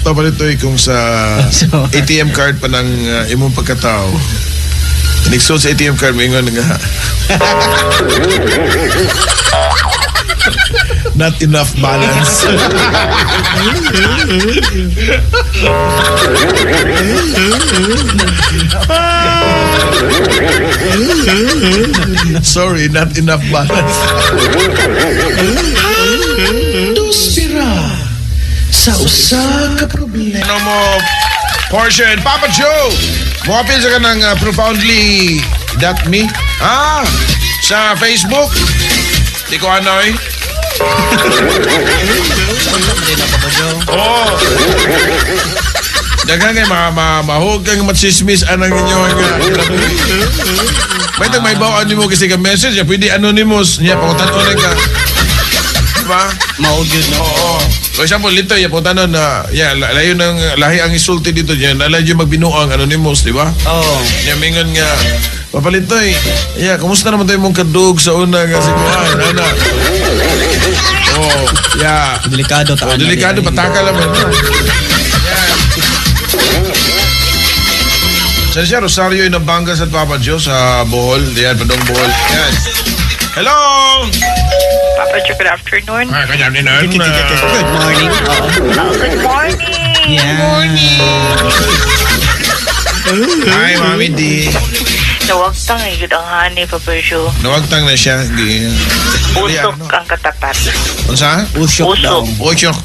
Tapos ito eh, kung sa ATM card pa ng imong pagkatao. Iniksuot sa ATM card, mingon nga not enough balance. Sorry, not enough balance. Duspira sa usa ka problema. Ano mo, portion, Papa Joe! Muapil sa kanang profoundly dot me. Ah, sa Facebook. Di ko ano eh. Hindi na, Papa Joe. Oo. Daghan kay mahog kang matsismis anang inyo nga. May tag may bawaan nimo kasi ka message, ya pwede anonymous niya pangutan-on ka. Diba? Mao gyud, no? Oo. For example, dito, ya pangutan-on na ya layo ng lahi ang isulti dito diyan, nalayo yung magbinuang anonymous, di ba? Oo. Nya mingon nga Papalitoy, ya, kumusta naman tayo mong kadug sa una nga siguan, ana? Oh, ya. Delikado Oh, taan. delikado pataka lang man. Sa siya, Rosario Inabangas at Papa Joe sa Bohol. Yan, Padong Bohol. Yan. Hello! Papa Joe, good afternoon. Ay, kanya din na. Good morning. Oo. Good morning. Yeah. Morning! Hi, Mami D. Nawagtang eh, gud ang honey, Papa Joe. Nawagtang na siya. Usok ang katapat. Unsa? Usok daw. Usok.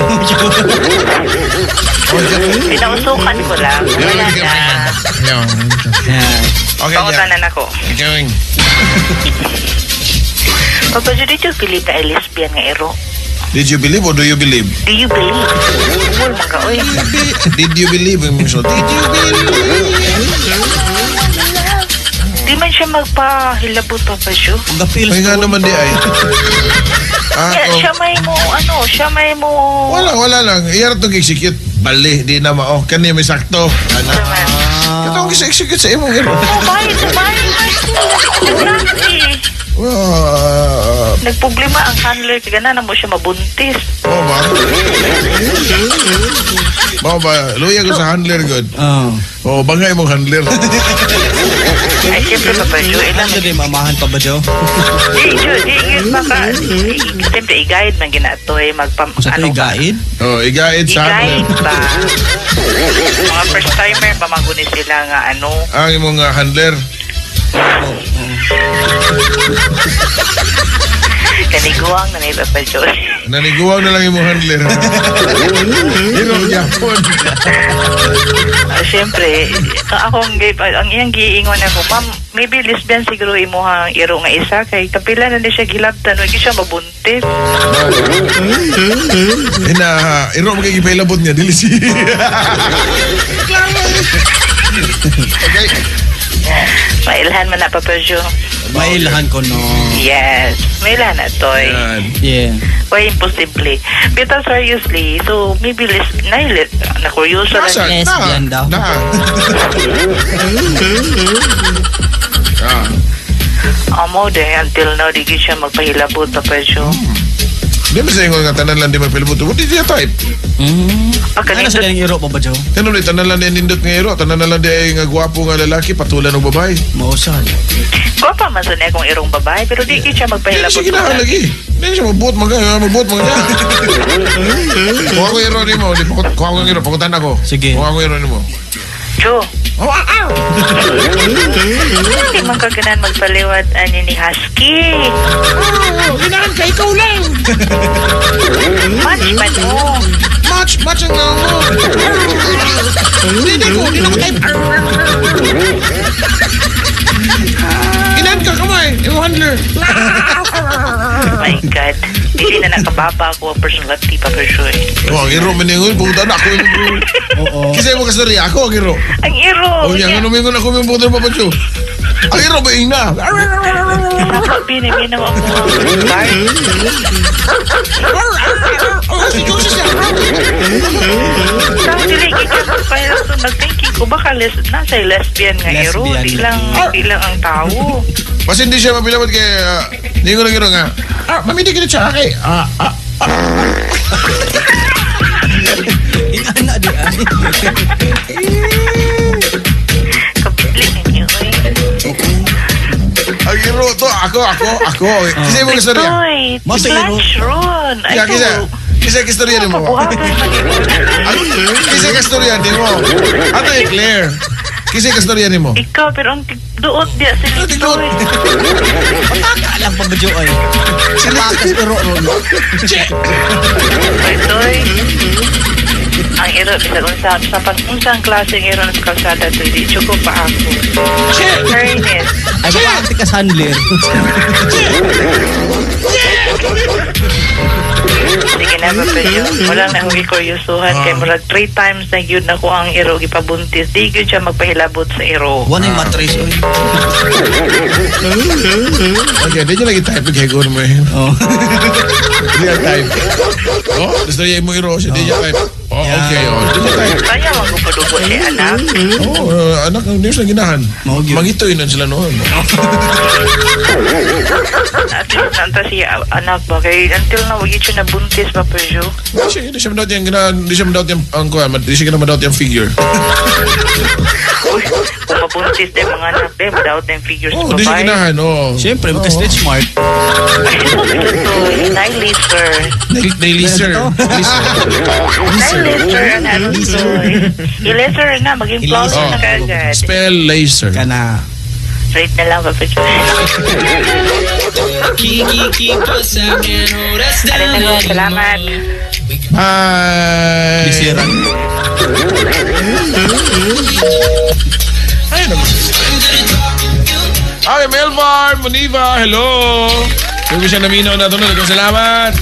Pinausukan ko lang. Wala na. Yeah. Okay, yeah. Pangutanan ako. Going. Papa Joe, did you believe na lesbian nga ero? Did you believe or do you believe? Do you believe? Umul man ka, oy. Did you believe? Yung mga Did you believe? Di man siya magpahilabot, Papa Joe. Gapil. Ay nga naman di ay. Ah, Yeah, oh. siya may mo, ano, siya may mo... Wala, wala lang. Iyar itong execute. Bali, di na mao. Kani may sakto. Ano? Katong execute sa imong iro. Oh, bye, bye, bye. Exactly. Well, Nagproblema ang handler, kaya na mo siya mabuntis. oh ba? Mao ba? Luya ko sa handler good. Oo. Oh, bangay mong handler. Ay, siyempre, Papa Joe, ilang Ano din mamahan pa ba, Joe? Di, Joe, di, yun, baka, siyempre, i-guide man ginato, eh, magpam, Sa ano ito ba? guide? Oh, igaid sa I-guide handler. ba? Mga first timer, pamaguni sila nga, ano, Ang imong handler. kaniguang na ni Papa Joe. Naniguaw na lang imong handler. Iro gyapon. Siyempre, akong, ang iyang giingon ako, ma'am, maybe lesbian siguro imuhang iro nga isa, kay kapila na ni siya gilabtan, wag siya mabuntis. Ina, iro mo kay gipailabot niya dili si. Okay. Mailhan man na, Papa Joe. Mailhan ko, no. Yes, mailhan na, toy. Yan. Yeah. Why imposible? Pero seriously, so maybe na kuryoso lang. Nasa, Lesbian na, daw. Na. Ah. Amo de until now di gyud siya magpahilabot, Papa Joe. Di ba sa ingon nga tanan lang di magpilabot? What did you type? Ah, Ano sa kanindot galing Europe pa ba, Joe? Kano ni tanan lang di nindot nga iro, tanan lang di ay nga gwapo nga lalaki patulan og babae. Mausal. Gwapa man sa niya kung irong babae, pero di gyud siya Di na magpahilabot. siya ginahan lagi. Di na siya mabuot mga mabuot mga. Kuha ko iro nimo, di pakot kuha ko iro, pakutan ako. Sige. Kuha ko iro nimo. Joe, Oh, ah, ah. hindi man kaganan magpaliwat ani ni Husky. Oh, ginahan ka ikaw lang. Match man mo. Match, match ang mo. Hindi na ko, hindi na ko type. Ginahan ka kamay, imo handler. My God. Dili na nakababa ako ang personality, Papa Joe. Oh, ang iro man ningon, pumunta na ako. Oo. Kasi mo kasari ako ang iro. Ang iro. Oh, yan, ano mingon ako yung pumunta na Papa Joe. Ang iro ba ina? Sapa, binaminaw ang mga guard. Oh, si Joseph siya. Sa dili gyud magpahilabot. So, nag-thinking ko baka nasa lesbian nga iro. Lesbian. Di lang ang tao. Mas hindi siya mapilabot kay ningon lang iro nga. Ah, mami di kita siya kay. Ah, ah. Inana di ay. Kapitli ninyo eh. Ang iro to, ako. Kasi mo kasari. Toy, Masa iro? lunch ron. Ay, Ya, kasi kasi kastorya nimo. Pabuhaton man iro. Kasi kastorya nimo. Ato eh, Claire. Kasi kastorya nimo. Ikaw, pero ang duot diya sa Tigduot. Pataka lang pa ba ay? Pakas iro ron. Che. Toy. Ang iro, bisag unsa sa pag-unsang klaseng iro sa kalsada to, di chuko pa ako. Fairness. Ay, baka ante ka handler. Sige na, Papa Joe. Wala na akong gikuryusuhan. Kay murag 3 times na yun na ko ang iro gipabuntis. Di gyud siya magpahilabot sa iro. Wala yung matris, oy. Okay, di niya lagi type kay gawin mo eh. Oh. Di niya type. Oh, gusto niya mo iro siya, di niya type. Oh, okay. Oh, di niya type. Kaya wag ko padugo si anak. Oh, anak, hindi sila ginahan. Mao gyud. Mangitoy nun sila noon. At least nanta siya anak ba? Kay until na wag siya nabuntis, Papa Joe. Di siya madawat yung ginahan, di siya madawat yung, ang kuhan, di siya madawat yung figure. Uy, kung mabuntis din mga anak din, madawat na yung figures Oh, di siya babae. ginahan, oh. Siyempre, magka-stretch mark. Nay-laser. Nay-laser. Nay-laser ang ano to. I-laser na, maging flower Oh. na kaagad. Spell laser. Kana. Straight na lang, Papa Joe. Ano na lang, salamat. Bye. Bisira. Ay, naku. Ay, Melvar, Muniva, hello. Kung siya naminaw na ito, salamat.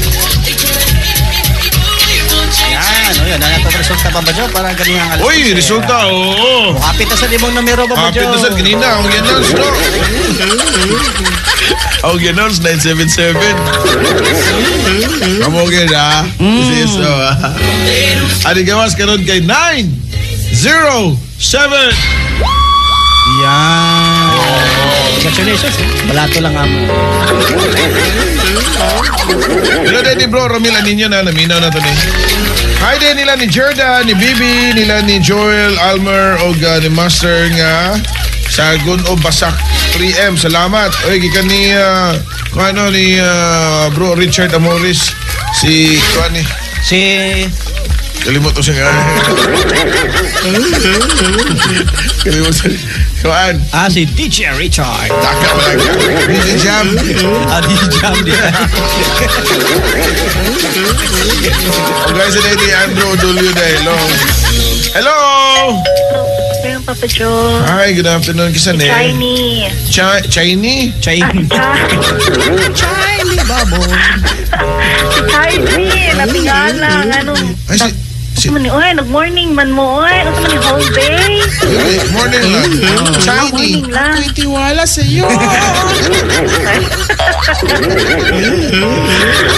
Yan, o yan. Ano ito resulta pa ba, Joe? Para ganyan ang alas. Uy, resulta, oo. Hapit na sa limang numero pa ba, Hapit Joe? na sa kanina, ang i-announce, no? Ang i-announce, 977. Kamu okay na? This is, so, Ani gawas karon kay 907. Yan. Congratulations. Balato lang amo. Hello din ni bro Romil Aninyo na naminaw na to ni. Hi din nila ni Jordan, ni Bibi, nila ni Joel, Almer og ni Master nga Sagun o Basak 3M. Salamat. Oy gikan ni kung ano ni bro Richard Amoris si kuan ni Si kalimot ko siya nga. Kalimot siya. Kuan. Si DJ Richard. Taka pa lang. DJ Jam. Ah, DJ Jam di. O guys, ito ni Andrew Odulio dahil. Hello. Hello! Ayun, Papa Joe. Hi, good afternoon. Kisa ni? Shiny. Chini? Chini. Chini, babo. Si Chini. Natingala. Ano? Ay, si... Ano ni, oy, nag-morning man mo, oy. Ano man ni whole day? Morning lang. Chini. Morning lang. Ako'y tiwala sa iyo.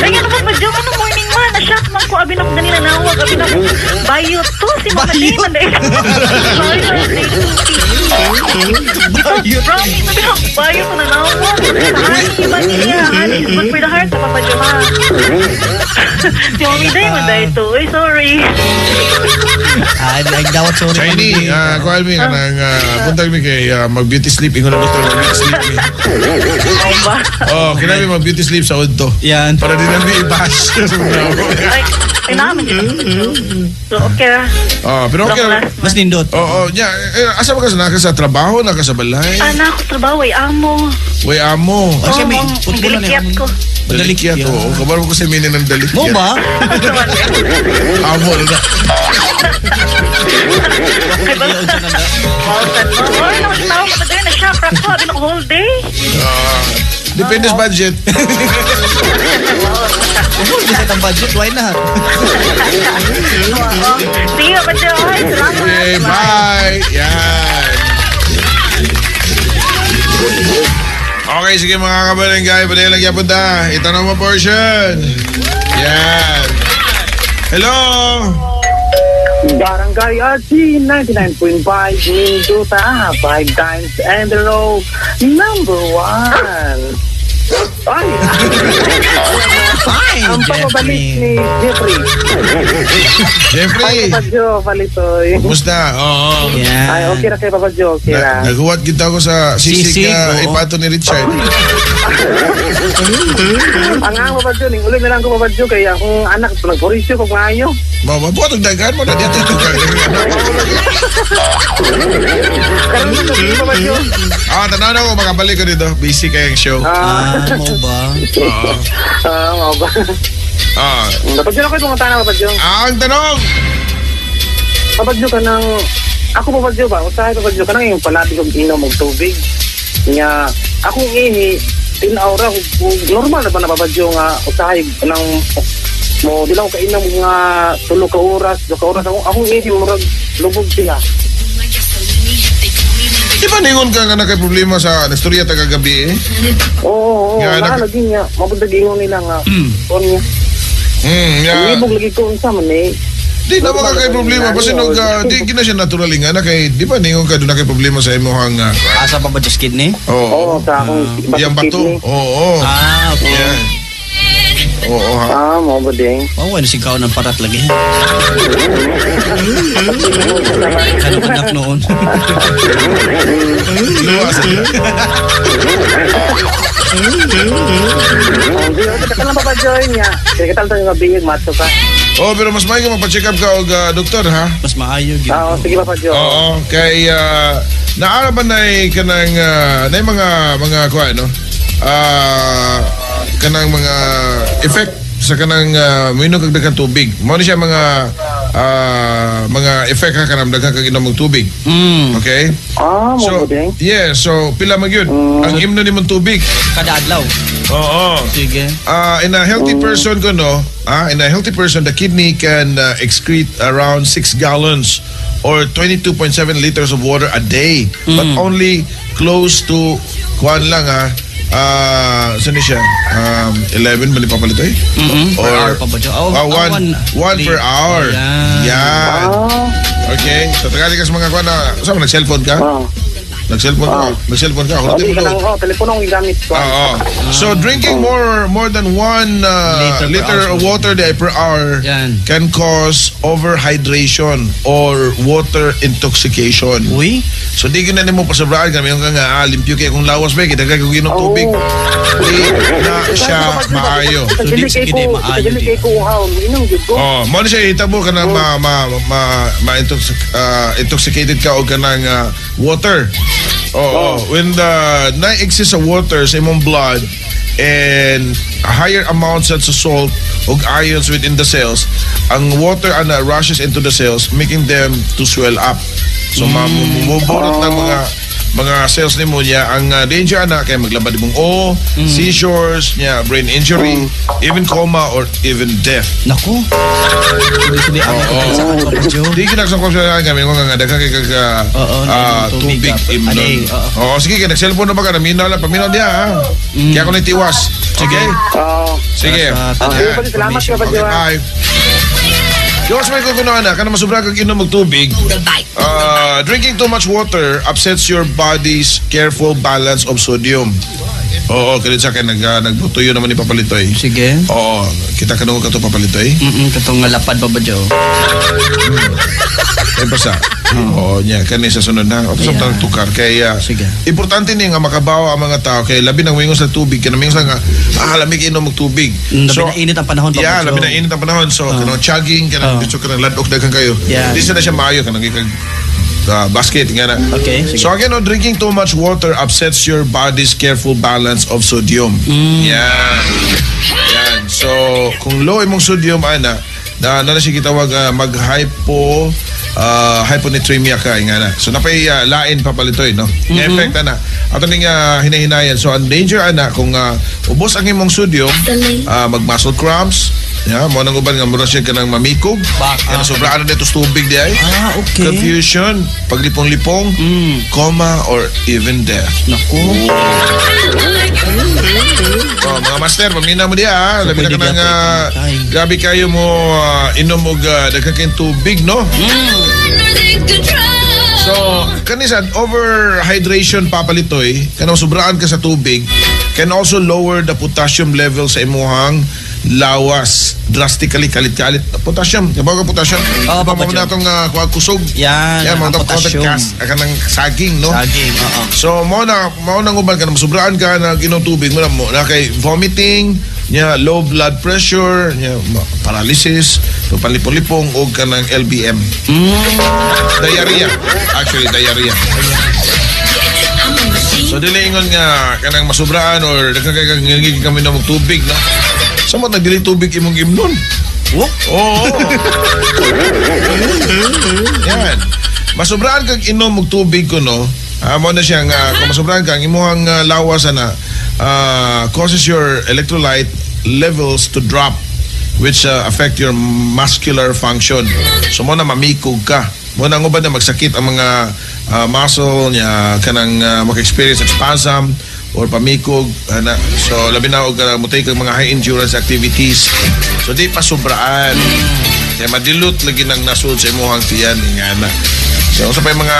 Ay, ano Papa Joe? Ano morning man? Na-shock man ko. Abi na ko ganina nawag. Abi na ko. Bayot to. Si Mama Day man. Sorry, sorry. Bayot. Promise. Sabi ko, bayot to na nawag. Ani man niya. Ani is good for the heart. Papa Joe, ha? Si Mami Day man dahil to. Ay, sorry. Ay, dawat sorry. Chini, kuhan mi ka nang buntag mi kay mag-beauty sleep. Ingon na doktor, mag-beauty sleep mi. Oh, kinami mag-beauty sleep sa udto. Yan. Para di namin i-bash. Ay, ay namin dito. So, okay. Oh, pero okay. Mas nindot. Oo, yeah. Asa ba ka sa naka sa trabaho, naka sa balay? Ah, nako trabaho ay amo. Way amo. Oh, siya may Oo, putbulan eh. gilikiyat ko. Dalikyat, oo. Kabaro ko sa mini ng dalikyat. Mo ba? Amo na. Ay, ba? Oy, nakasama ko pa din. Na-shock ako. Abi na whole day. Depende sa budget. Kung hindi sa itang budget, why not? Sige, Papa Joe. Ay, salamat. Okay, bye. Yan. Okay, sige mga kabarangay. Pwede lang yapon ta. Itanong mo portion. Yan. Hello. Barangay RT 99.5 Minduta, 5 times and a row, number 1. Ay! Ay, Ang pababalik Jeffrey. ni Jeffrey. Jeffrey! Ay, Papa Joe, palitoy. Kumusta? Oo. Yan. Ay, okay ra kay Papa Joe, okay ra. Na, naghuwat kita ko sa sisig Sisig, na oo. ipato ni Richard. Ang ang Papa Joe, ning ulit na lang ko Papa Joe kay akong anak nagborisyo kog maayo. Mabuhat ang dagan mo na dito ito ka. Karon na gabi, Papa Joe. Ah, tanaw na ko makabalik ko dito. Busy kayong show. Ah, Ah, mo ba? Oo. ah, mao ba? Ah, Papa Joe, ako yung mga tana, Papa Joe. ang tanong. Papa Joe, kanang ako Papa Joe ba? Usahay Papa Joe kanang yung palagi kong inom og tubig. Nya akong ihi tinaw ra ug normal na ba na Papa Joe nga usahay kanang mo di lang ko kainom nga 3 ka oras, 2 ka oras akong akong ihi murag lubog siya. Di ba ningon ka nga na kay problema sa nastorya ta kagabi eh? Oo, oo, Nga, naa lagi niya. Mabuntag ingon nila nga. Kuan niya. Yeah. Libog lagi ko unsa man eh. Di na ba ka kay problema kasi nung di gina siya natural nga na kay di ba ningon ka doon na kay problema sa imong Asa pa ba just kidney? oo. Oo, sa akong Yang bato. kidney. Oo. Ah, okay. Yeah. Oo ha. Ah, mao ba ding? Oh, ano sigaw ng parat lagi. Kanong anak noon. Luwas. Di ka lang Papa Joy niya. Kaya kita lang gabi mato ka. Oh, pero mas maayo ka magpa-check up ka og doktor ha. Mas maayo gyud. Ah, sige Papa Joe. Oo, kay naara ba nay kanang nay mga mga kuan no? Ah, kanang mga effect sa kanang moinom kag daghang tubig. Mao ni siya mga mga effect ha kanang daghang kag inom og tubig. Okay? Ah, mao So, ba ding? yeah, so pila man gyud ang imno nimong tubig. Kada adlaw. Oo. Sige. In a healthy person ko no, in a healthy person the kidney can excrete around 6 gallons or 22.7 liters of water a day, but only close to kuan lang ha. Saan ni siya? 11 ba ni papalito eh? Per hour pa ba dyan? Oh, one, one, one per hour. Ayan. Yan. Ah, Okay. So tagali ka sa mga kuan na, saan mo, nag-cellphone ka? ah. Nag-cellphone ka? Ah. Nag-cellphone ka? Ako Oh, na di ka lang oh, telepono ang gigamit ko. Oo. So drinking more than 1 Liter per liter hour. of water day per hour Yan. can cause overhydration or water intoxication. Uy. So di gyud na nimo pasobraan kami yung nga limpyo kay kung lawas ba kita kay kung inom Oo. tubig. Di na siya maayo. Sa So, dili di- kay sige, ko, di, maayo sa dili di. kay ko uhaw, inom gyud ko. Oh, mo ni siya hitabo ka na ma ma ma, ma intoxicated ka og kanang water. Oo, when the na excess of water sa imong blood and higher amounts of salt og ions within the cells, ang water ana rushes into the cells making them to swell up. So mm. ng mga mga cells nimo niya ang danger ana kay maglabad imong o, seizures, niya brain injury, even coma or even death. Nako. Suli-suli ang Oo. sa kanto pa Joe. Di ginagsan ko siya kami kung nga daghan kay kag Oo, nainom tubig tubig, imnon. Aday, oo. Oo, sige kay nag-cellphone na ba ka naminaw lang paminaw diha ha. Kaya ako nagtiwas. Sige. Oh. Sige. Sa Sige, Papa Joe, salamat Papa Okay, Joe. ah. bye. Diyos may kukuno na, kana masubra kag inom og tubig. Drinking too much water upsets your body's careful balance of sodium. Oo, kaya sa akin, nagtutuyo naman ni Papalitoy. Sige. Oo, kita ka ka to Papalitoy. Katong nga lapad pa ba Joe? Ay basta. Oo, niya kani sa sunod na. Ato sa Yeah. tang tukar kay Sige. importante ni nga makabawa ang mga tao kay labi nang wingon sa tubig kay namingos lang nga lamig inom og tubig. Labi na init ang panahon pa Yeah, ba, labi Joe? na init ang panahon. So, kanang chugging, kanang gusto kanang ladok daghan kayo. Yeah. Di sa na siya maayo kanang gikag basket nga na. Okay, sige. So again, no, drinking too much water upsets your body's careful balance of sodium. Yan. Yan. So, kung low imong sodium ana, na na siya gitawag mag-hypo hyponatremia ka nga na. So napay lain pa palitoy no. Nga effect ana. Ato ning hinahinayan. So ang danger ana kung ubos ang imong sodium, mag muscle cramps, yeah, mo nang uban nga mura siya kanang mamikog. Bak- Kaya sobraan na dito sa tubig di ay. Ah, okay. Confusion, paglipong-lipong, coma or even death. Naku. Oh, mga master, pamina mo diya ha. Labi na pwede ka nang, gyapon ikamatay. grabe kayo mo inom og daghan kayong tubig, no? So, kanisan, overhydration, papalitoy, kanang sobraan ka sa tubig, can also lower the potassium level sa imuhang lawas drastically, kalit-kalit. Potassium, kabaw ka potassium? Oo, Diba Papa mo Joe. na itong kusog? Yan, Yan, ang mga potassium. Kas, kanang saging, no? Saging, oo. So, mo na nguban ka na masobraan ka na ginom tubig mo na mo na kay vomiting, nya low blood pressure, nya paralysis, palipon-lipong og kanang LBM. Diarrhea. Actually, diarrhea. So dili ingon nga kanang masobraan or daghan kay kang ngingig kami na og tubig, no. Samot nagdili tubig imong imnon. Oh? Oo. Yan. Masobraan kag inom og tubig ko, no. Mo na siya nga kung masobraan ka ang imong lawas ana causes your electrolyte levels to drop, which affect your muscular function. So mo na mamikog ka. Mo na uban na magsakit ang mga muscle niya, kanang maka-experience og spasm or pamikog ana. So labi na og mo take ang mga high endurance activities. So di pa sobraan. Kaya madilute lagi nang nasud sa imong tiyan ingana. So sa pa yung mga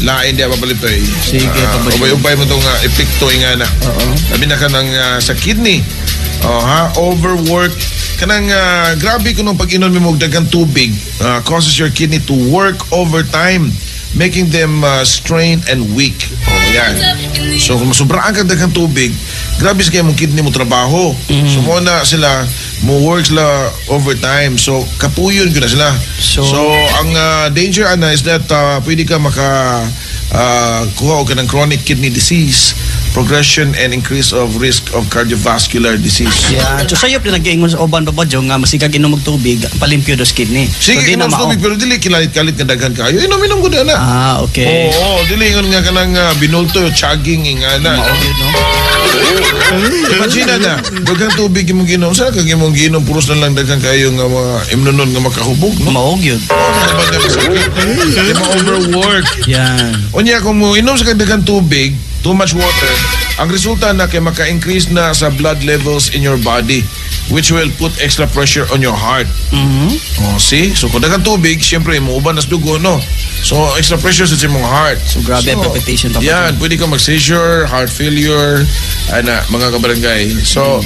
lain di papalitoy. Sige, Papa Joe. Ubay-ubay mo itong epekto ingana. Oo. Labi na ka ng sa kidney. Oh, ha, overwork kanang grabe kuno pag inom mo og daghang tubig causes your kidney to work overtime, making them strained and weak. Oh, yan. So kung masobraan ka daghang tubig, grabe sa kay mong kidney mo trabaho. So mo na sila mo work sila overtime. So kapuyon gyud na sila. So, ang danger ana is that pwede ka maka kuha og kanang chronic kidney disease, progression and increase of risk of cardiovascular disease. Yeah. So sayop na nag-iingon sa uban, Papa Joe, nga masigag inom og tubig, palimpyo dos kidney. Sige, So, di na inom sa mao. tubig pero dili kilalit-kalit nga daghan kayo. Inom-inom ko na. Ah, okay. Oo, dili ingon nga kanang binulto, chugging ingana. Mao gyud, no? Imagine na, daghang tubig imong ginom, sa kag imong ginom puros na lang daghan kayo nga mga imnonon nga makahubog, no? Mao gyud. Oo, na ba na masakit? Di ma-overwork. Yan. Unya kung mo inom sa daghang tubig, too much water, ang resulta na kay maka-increase na sa blood levels in your body, which will put extra pressure on your heart. Oh, see? So kung daghang tubig, syempre muuban na sa dugo, no? So extra pressure sa imong heart. So, grabe ang palpitation, Papa. Yan, pwede ka mag-seizure, heart failure, ana, mga kabarangay. So,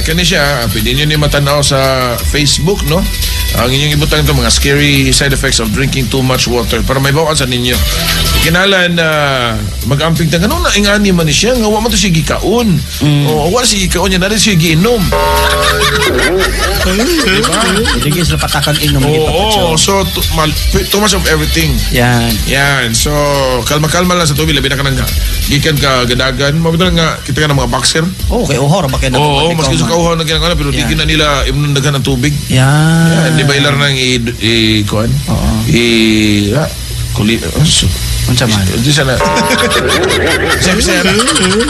kani siya, pwede nyo ni matanaw sa Facebook, no? Ang inyong ibutang ito, mga scary side effects of drinking too much water para may bawaan sa ninyo. Kinalan na mag-amping ta, ganun na ingani man ni siya, nga wa man to siya gikaon. O, wa siya gikaon niya, na rin siya giinom. Diba? Sige sila patakag inom gyud, Papa Oo, Joe. so too much of everything. Yan. Yan. So, kalma-kalma lang sa tubig. Labi na ka nang gikan ka gadagan. Mabita nga, kita ka ng mga boxer. Oh, kay uhaw ra ba kay Oo, maski sa kauhaw na ginagawa, pero di na nila imnon daghan ng tubig. Yan. Yan, di ba ilar nang i kuan? Oo. I ah, kuli oh, so, Unsa man? Di sana. Sabi siya na.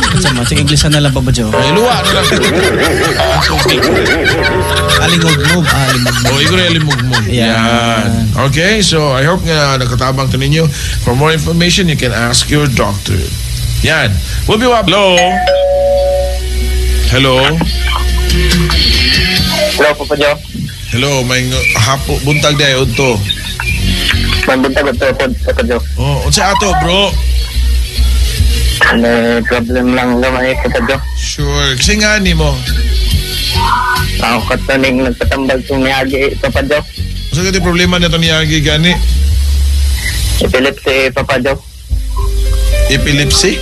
Unsa man? Sige, English na lang, Papa Joe. Ay, luwa na lang. Alingugmog, alingugmog. Oh, igor alimugmog. Yan. Yan. Okay, so I hope nga nakatabang to ninyo. For more information, you can ask your doctor. Yan. We'll be up. Hello. Hello. Hello, Papa Joe. Hello, may hapo buntag day udto. Mabuntag ito po, Papa Joe. Oh, unsa ato, bro? May problem lang gamay, Papa Joe. Sure. Kasi nga ni mo. Ako kataning nagpatambag kong niagi, Papa Joe. Unsa kay problema nito niagi gani? Epilepsy, Papa Joe. Epilepsy?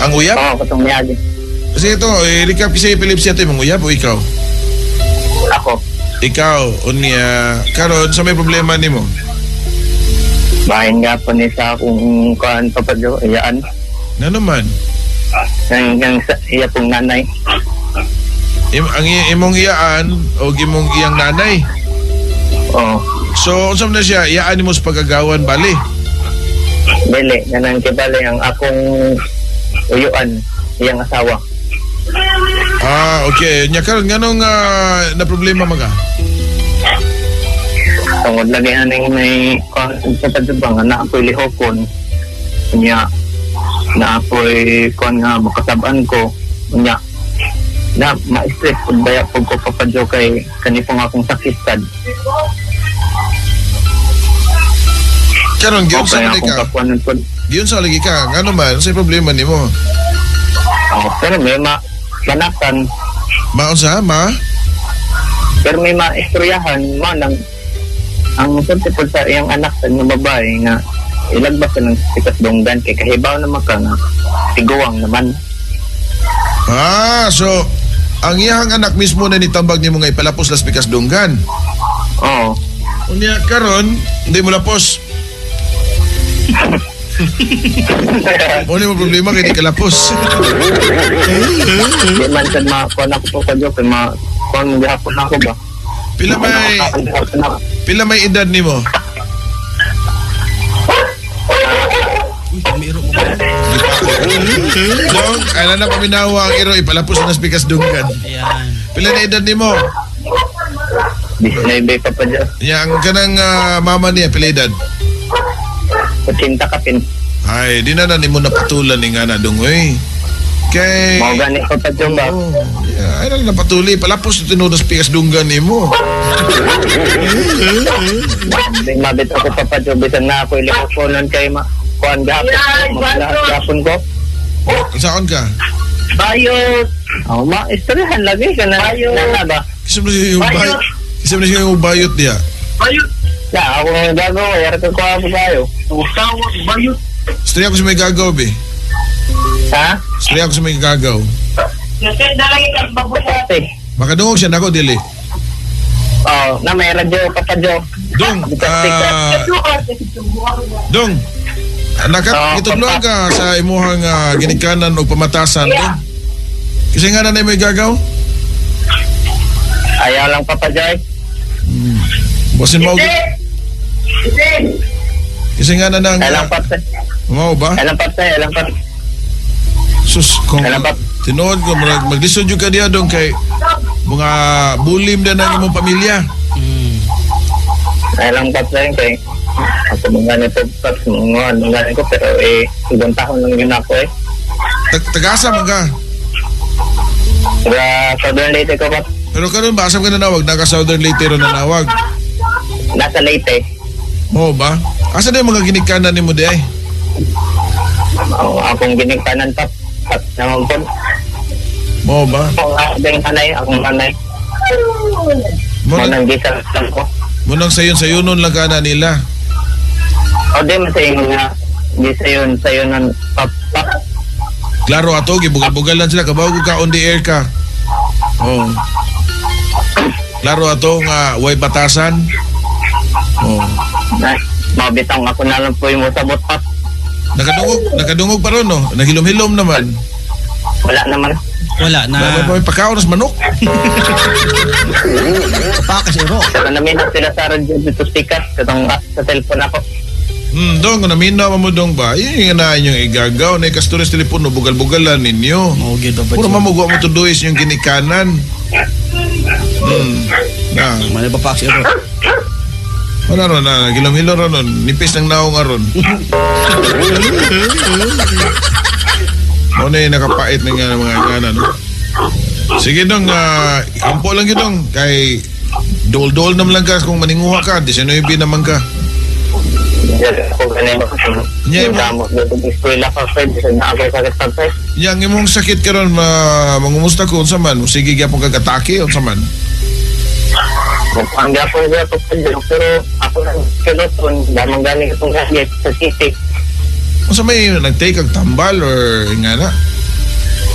Ang uyab? Oo, katong niagi. Kasi ito, eh, recap kasi epilepsy ato imong uyab o ikaw? Ako. Ikaw, unya, karon sa may problema nimo? Bahin nga po ni sa akong kuan, Papa Joe, iyaan. Na naman? Hanggang sa iya pong nanay. Ang imong iyaan o imong iyang nanay. Oo. So, unsa man na siya, iyaan nimo sa pagagawan bali. Dili, ganang kibali ang akong uyuan, iyang asawa. Ah, okay. Nya karon nganong na problema mga? Tungod lagi aning may kuan sa ba nga na ako'y lihokon. Unya na ako'y kuan nga makasab-an ko. Unya na ma-stress pud baya pud ko, Papa Joe, kay kani pong akong sakit sad. Karon giyon Okay, sa akong ka. kakuanan po. Giyon sa lagi ka. Ngano man unsay problema nimo? Oh, pero may ma manakan, Maunsa ma? pero may maistoryahan man ang sulti po sa iyang anak sa nga babae nga ilagbas sa ng sikat donggan kay kahibaw naman ka nga tiguang naman. Ah, so ang iyang anak mismo na nitambag nimo nga ipalapos Las Pikas Dunggan. Oo. Unya karon hindi mo lapos. Mo ni mo problema kay di ka lapos. Di man sad makuan ako po kadyo kay ma kuan mo gihapon ako ba. Pila may pila may edad nimo? Uy, may iro mo. Dong, kailan na paminawa ang iro ipalapos na Las Pikas Dunggan. Ayan. Pila na edad nimo? 19 pa pa dyan. Yang kanang mama niya pila edad? 80 ka pin. Ay, di na na nimo napatulan ni nga na dong oy. Kay Mao gani ko pa dyan ba? Oh, yeah, ay na napatuli palapos na tinuod Las Pikas Dunggan nimo. Di mabit ako pa pa dyan. Bisan na ako iliponon kay ma kuan gihapon. Maglahat gihapon ko. Saan ka? Bayot! Oh, ma, istoryahan lagi ka na. Bayot! Na ba? Kasi mo siya yung bayot. Kasi mo siya yung bayot diya. Bayot! Na, ako nga gagawa. Yara ka kuha ko kayo. Bayot! Istorya ko sa may gagaw, be. Ha? Istorya ko sa may gagaw. Ate. Makadungog siya nako dili. Oh, na may radyo pa pa dyan. Dong, dong. Oo, Gitudloan ka sa imuhang ginikanan o pamatasan, dong. Kasi nga na may gagaw. Ayaw lang Papa Joy. Basin mo. Kasi nga na nang Ayaw lang Papa. Mao ba? Ayaw lang Papa. Ayaw lang Papa. Sus, kung Ayaw lang Papa. tinuod ko maglisod jud ka diha dong kay mga bulim na ng imong pamilya. Ayaw lang Papa kay ako mga ganito Paps, mga ano ko pero eh ibang taon lang yun ako eh. Tagasa man ka. Sa Southern Leyte ko Paps. Pero karon ba asam ka nanawag? Naka Southern Leyte ron nanawag. Nasa Leyte. Oo ba? Asa na yung mga ginikanan nimo di ay? Oh, akong ginikanan Paps. Paps naman po. Mao ba? Akong akong nanay, akong nanay. Mo Mo nang gisa lang ko. Mo nang sayon-sayonon lang ka na nila. O di man sa inyo nga di sayon sayon ng Pap Pap. Klaro ato, gibugal-bugal lang sila kabaw ka on the air ka. Oh. Klaro ato nga way batasan. Oh. Na, mabitang ako na lang po yung usabot Pap. Nakadungog pa ron no. Naghilom-hilom naman. Wala naman. Wala na. Wala pa may pagkaon sa manok. Pakas iro. Pero namin sila sa radyo dito sikat katong sa cellphone ako. Dong, kung naminaw mo dong ba? Yun yung na inyong igagaw. Na ikastores telepono, bugal-bugalan ninyo. Mao gyud Papa Puro Joe. mamugwa mo tuduis yung ginikanan. Na. Manay papak iro. Wala ron na, gilom-hilom ron nun. Nipis ng naong aron. Mo na yung nakapait ng mga gana, no? Sige dong, ampo lang yun dong. Kay dol-dol naman lang ka kung maninguha ka. 19 naman ka. Ako ganun. Nya, Yung dito eskwela pa Fred, na ako sakit pa Fred. Yang imong sakit karon mangumusta ko unsa man, sige gyapon kag atake unsa man. Ang gapon siya pa Fred, pero ako lang kiloton, damang galing itong sakit sa city. Unsa may nag-take kag tambal or nga na?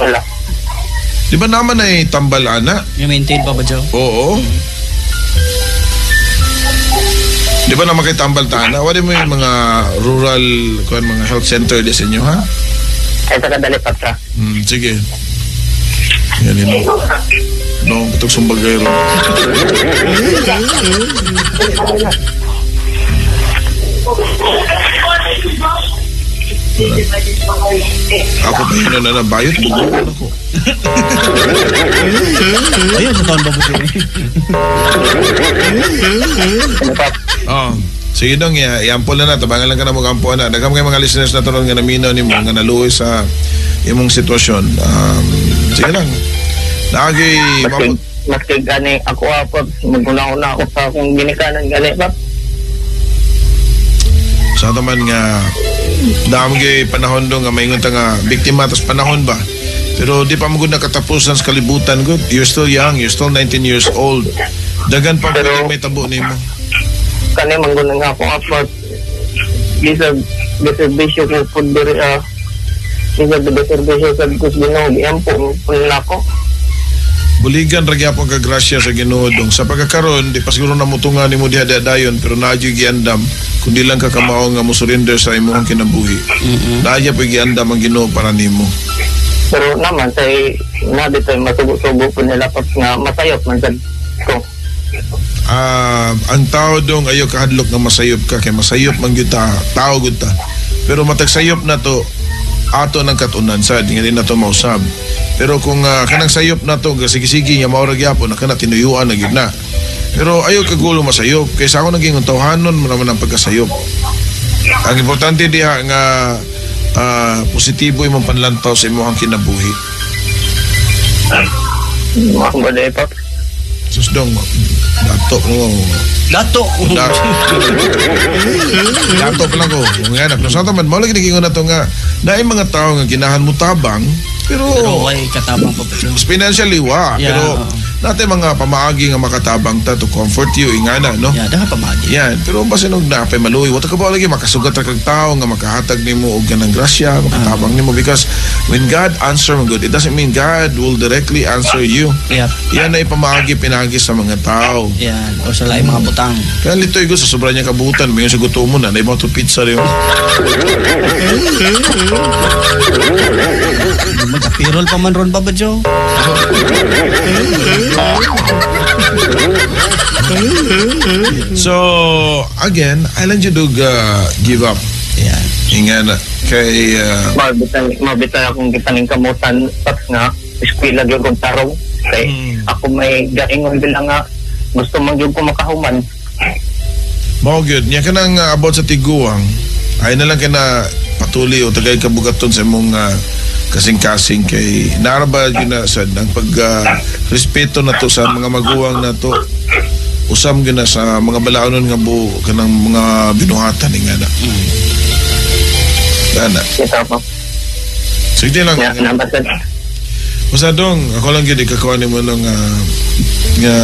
Wala. Di ba naman ay tambal ana? Yung maintain pa ba Joe? Oo. Di ba naman kay tambal ta ana? Wala mo yung mga rural kuan mga health center di sa inyo ha? Ay sa kadali patra. Sige. Yan yun. No, itong sumbagay ron. Ako pa yun na nabayot. Bubukan ako. Ayun, sa taon ba po? Oh. Sige dong, iampo na na. Tabangan lang ka na mag-ampo na. Daghang kay mga listeners na turon nga naminaw nimo nga naluoy sa imong sitwasyon. Sige lang. Naagi Maski gani ako pa maguna-una ako sa akong ginikanan gani pa. Sa ato man nga damo gyud panahon do nga maingon ta nga biktima tas panahon ba. Pero di pa mo gud nakatapusan sa kalibutan gud. You're still young, you're still 19 years old. Dagan pa Pero- pwede may tabo nimo. Kani man gud nga ako apat bisag giserbisyo ko pud diri bisag giserbisyo sa kus Ginoo giampo pud nako. Buligan ra gyapon ka grasya sa Ginoo dong. Sa pagkakaron di pa siguro namutunga nimo diha diha dayon pero naa gyud giandam kundi lang ka kamao nga mo surrender sa imong kinabuhi. Naa gyud giandam ang Ginoo para nimo. Pero naman say na dito masugo-sugo pud nila pas nga masayop man sad ko. Ang tao dong ayo kahadlok nga masayop ka kay masayop man gyud ta, tao gyud ta. Pero matag sayop na to ato ng katunan sad nga di na to mausab. Pero kung kanang sayop na to sige-sige nga mao ra gyapon na kana tinuyuan na gyud na. Pero ayo kagulo masayop kay sa ako naging tawhanon mo naman ang pagkasayop. Ang importante diha nga positibo imong panlantaw sa imong kinabuhi. Mao ba pa? Sus dong, dato mo. Dato. Dato pa lang ko. Nga na, pero sa taman, mao lagi nagingon na to nga, naay mga tao nga ginahan mo tabang, pero, Pero kay katabang Papa Joe. Financially, wa. Yeah, pero oo. Natin mga pamaagi nga makatabang ta to comfort you, ingana, no? Yeah, dapat pamaagi. Yan, pero basin og napay maluoy, wa ta ka ba lagi makasugat ra kag tao nga makahatag nimo og ganang grasya, makatabang nimo because when God answer man good, it doesn't mean God will directly answer you. Yan ay pamaagi pinagi sa mga tao. Yan, o sa laing mga butang. Kaya litoy ko sa sobra niya kabutan, may sa gutom mo na, na ibang to pizza rin. Magkapirol pa man ron, Papa Joe. So, again, I lang jud og give up. Yeah. Inga na. Kay, Mabitan akong gitaning kamutan pas nga eskwela gyud kong tarong. Kay ako may gaingon bilang nga gusto man gyud ko makahuman. Mao gyud nya kanang about sa tiguang ay na lang kay na patuli o tagay kabugaton sa imong kasing-kasing kay naraba gyud na sad ang pag respeto na to sa mga maguwang na to usam gyud na sa mga balaonon nga buo kanang mga binuhatan nga na. Dana. Kita pa. Sige lang. Ya, nabasa. Basta dong, ako lang gyud ikakuha nimo nung nga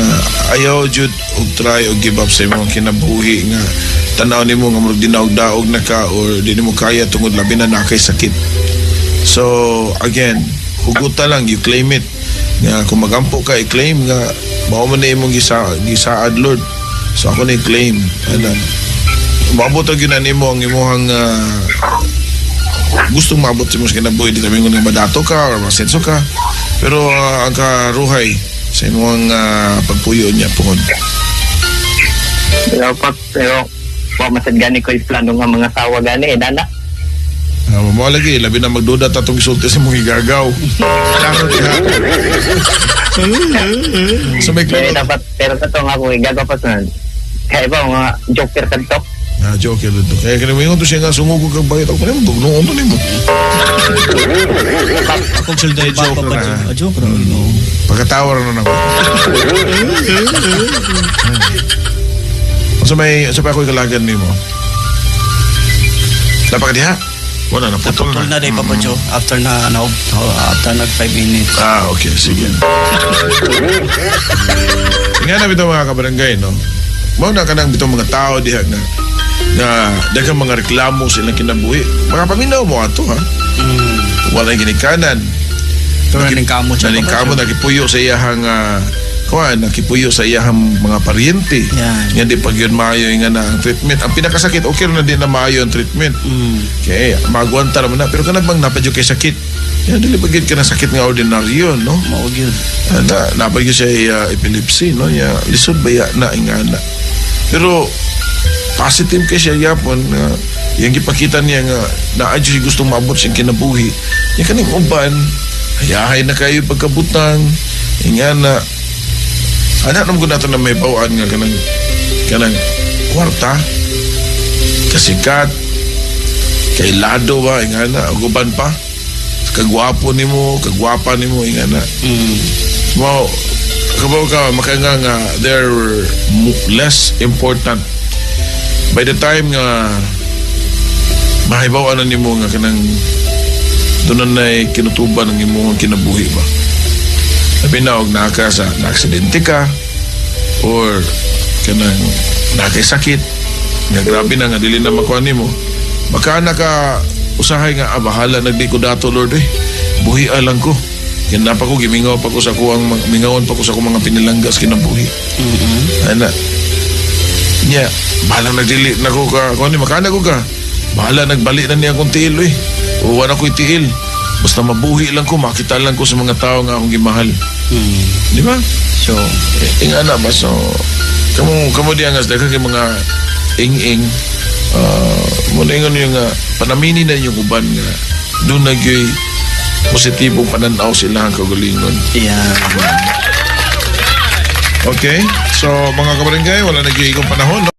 ayaw jud og try og give up sa imong kinabuhi nga tanaw nimo nga murag dinaog-daog na ka or di nimo kaya tungod labi na nakay sakit. So again, huguta lang, you claim it. Nga kung magampo ka, i-claim nga mao man na imong gisaad Lord. So ako na i-claim. Ana. Maabot gyud na nimo ang imong gustong maabot sa imong kinabuhi, di tabi nga madato ka or masenso ka. Pero ang karuhay sa imong pagpuyo niya pohon. Pero pa, pero wa masad gani ko plano nga mga sawa gani eh, dana. Mao lagi labi na magduda ta tong gisulti sa imong igagaw. Klaro diha. So may Pero klaro. dapat pero sa to nga ako igagaw pa sa kaya ba mga joker kadto. Joker dito. Kaya kini to siya nga sungog kag bayot ako nimo dugnoon to nimo. Akong sulday ba Joke Papa na. Joe? Joke ra no. Pagkatawar na nako. Unsa may unsa pa ako'y kalagan nimo? Napaka diha? Wala na putol Naputol na. na day Papa Joe after na na after nag 5 minutes. Okay, sige. Nga na bitaw mga kabarangay, no? Mao na kanang bitaw mga tao diha nga na daghang mga reklamo sa ilang kinabuhi. Mga paminaw mo ato, ha? Wala ginikanan. Pero naningkamot siya, Naningkamot, Papa Joe. nakipuyo sa iyahang kuan, nakipuyo sa iyahang mga paryente. Yan. Nga di pag yun maayo nga na ang treatment. Ang pinakasakit, okay na din na maayo ang treatment. Okay, magwanta naman na. Pero kanang bang napadyo kay sakit? Yan, dili pa gyud ka na sakit nga ordinaryo, no? Mao gyud. Na, napadyo siya epilepsy, no? Ya, lisod ba ya na ingana. Pero positive kay siya yapon nga yang gipakita niya nga naa jud siya gustong maabot siyang kinabuhi. Ya kaning uban, hayahay na kayo pagkabutang, ingana. Anak naman ko nato na may bawaan nga kanang kwarta, kasikat, kay lado ba, ingana, uguban pa. Kagwapo nimo, kagwapa nimo, ingana. Mao, kabaw ka, makanga nga, they're less important. By the time nga Mahibaw na nimo nga kanang doon na kinutuban ang imong kinabuhi ba. Labi na og naa ka sa na-aksidente ka or kanang naa kay sakit nga grabe na nga dili na makuha nimo, baka na ka usahay nga, "Ah, bahala nagdi ko dato, Lord, eh, buhi lang ko." Yan pa ko gimingaw pa ko sa kuang mingawon pa ko sa akong mga pinilanggas kinabuhi. Ana nya, bahala nagdili na ko ka kuan ni, makana ko ka, bahala nagbali na niya akong tiil eh, o wala ko'y tiil, basta mabuhi lang ko, makita lang ko sa mga tao nga akong gimahal. Di ba? So, Ing ana ba, so kamo kamo diya nga daghan kay mga ing-ing, mo na ingon yung panamini na yung uban nga doon na gyoy positibong pananaw sila ang kagalingon. Okay, so mga kabarangay, wala na gyoy igong panahon, no?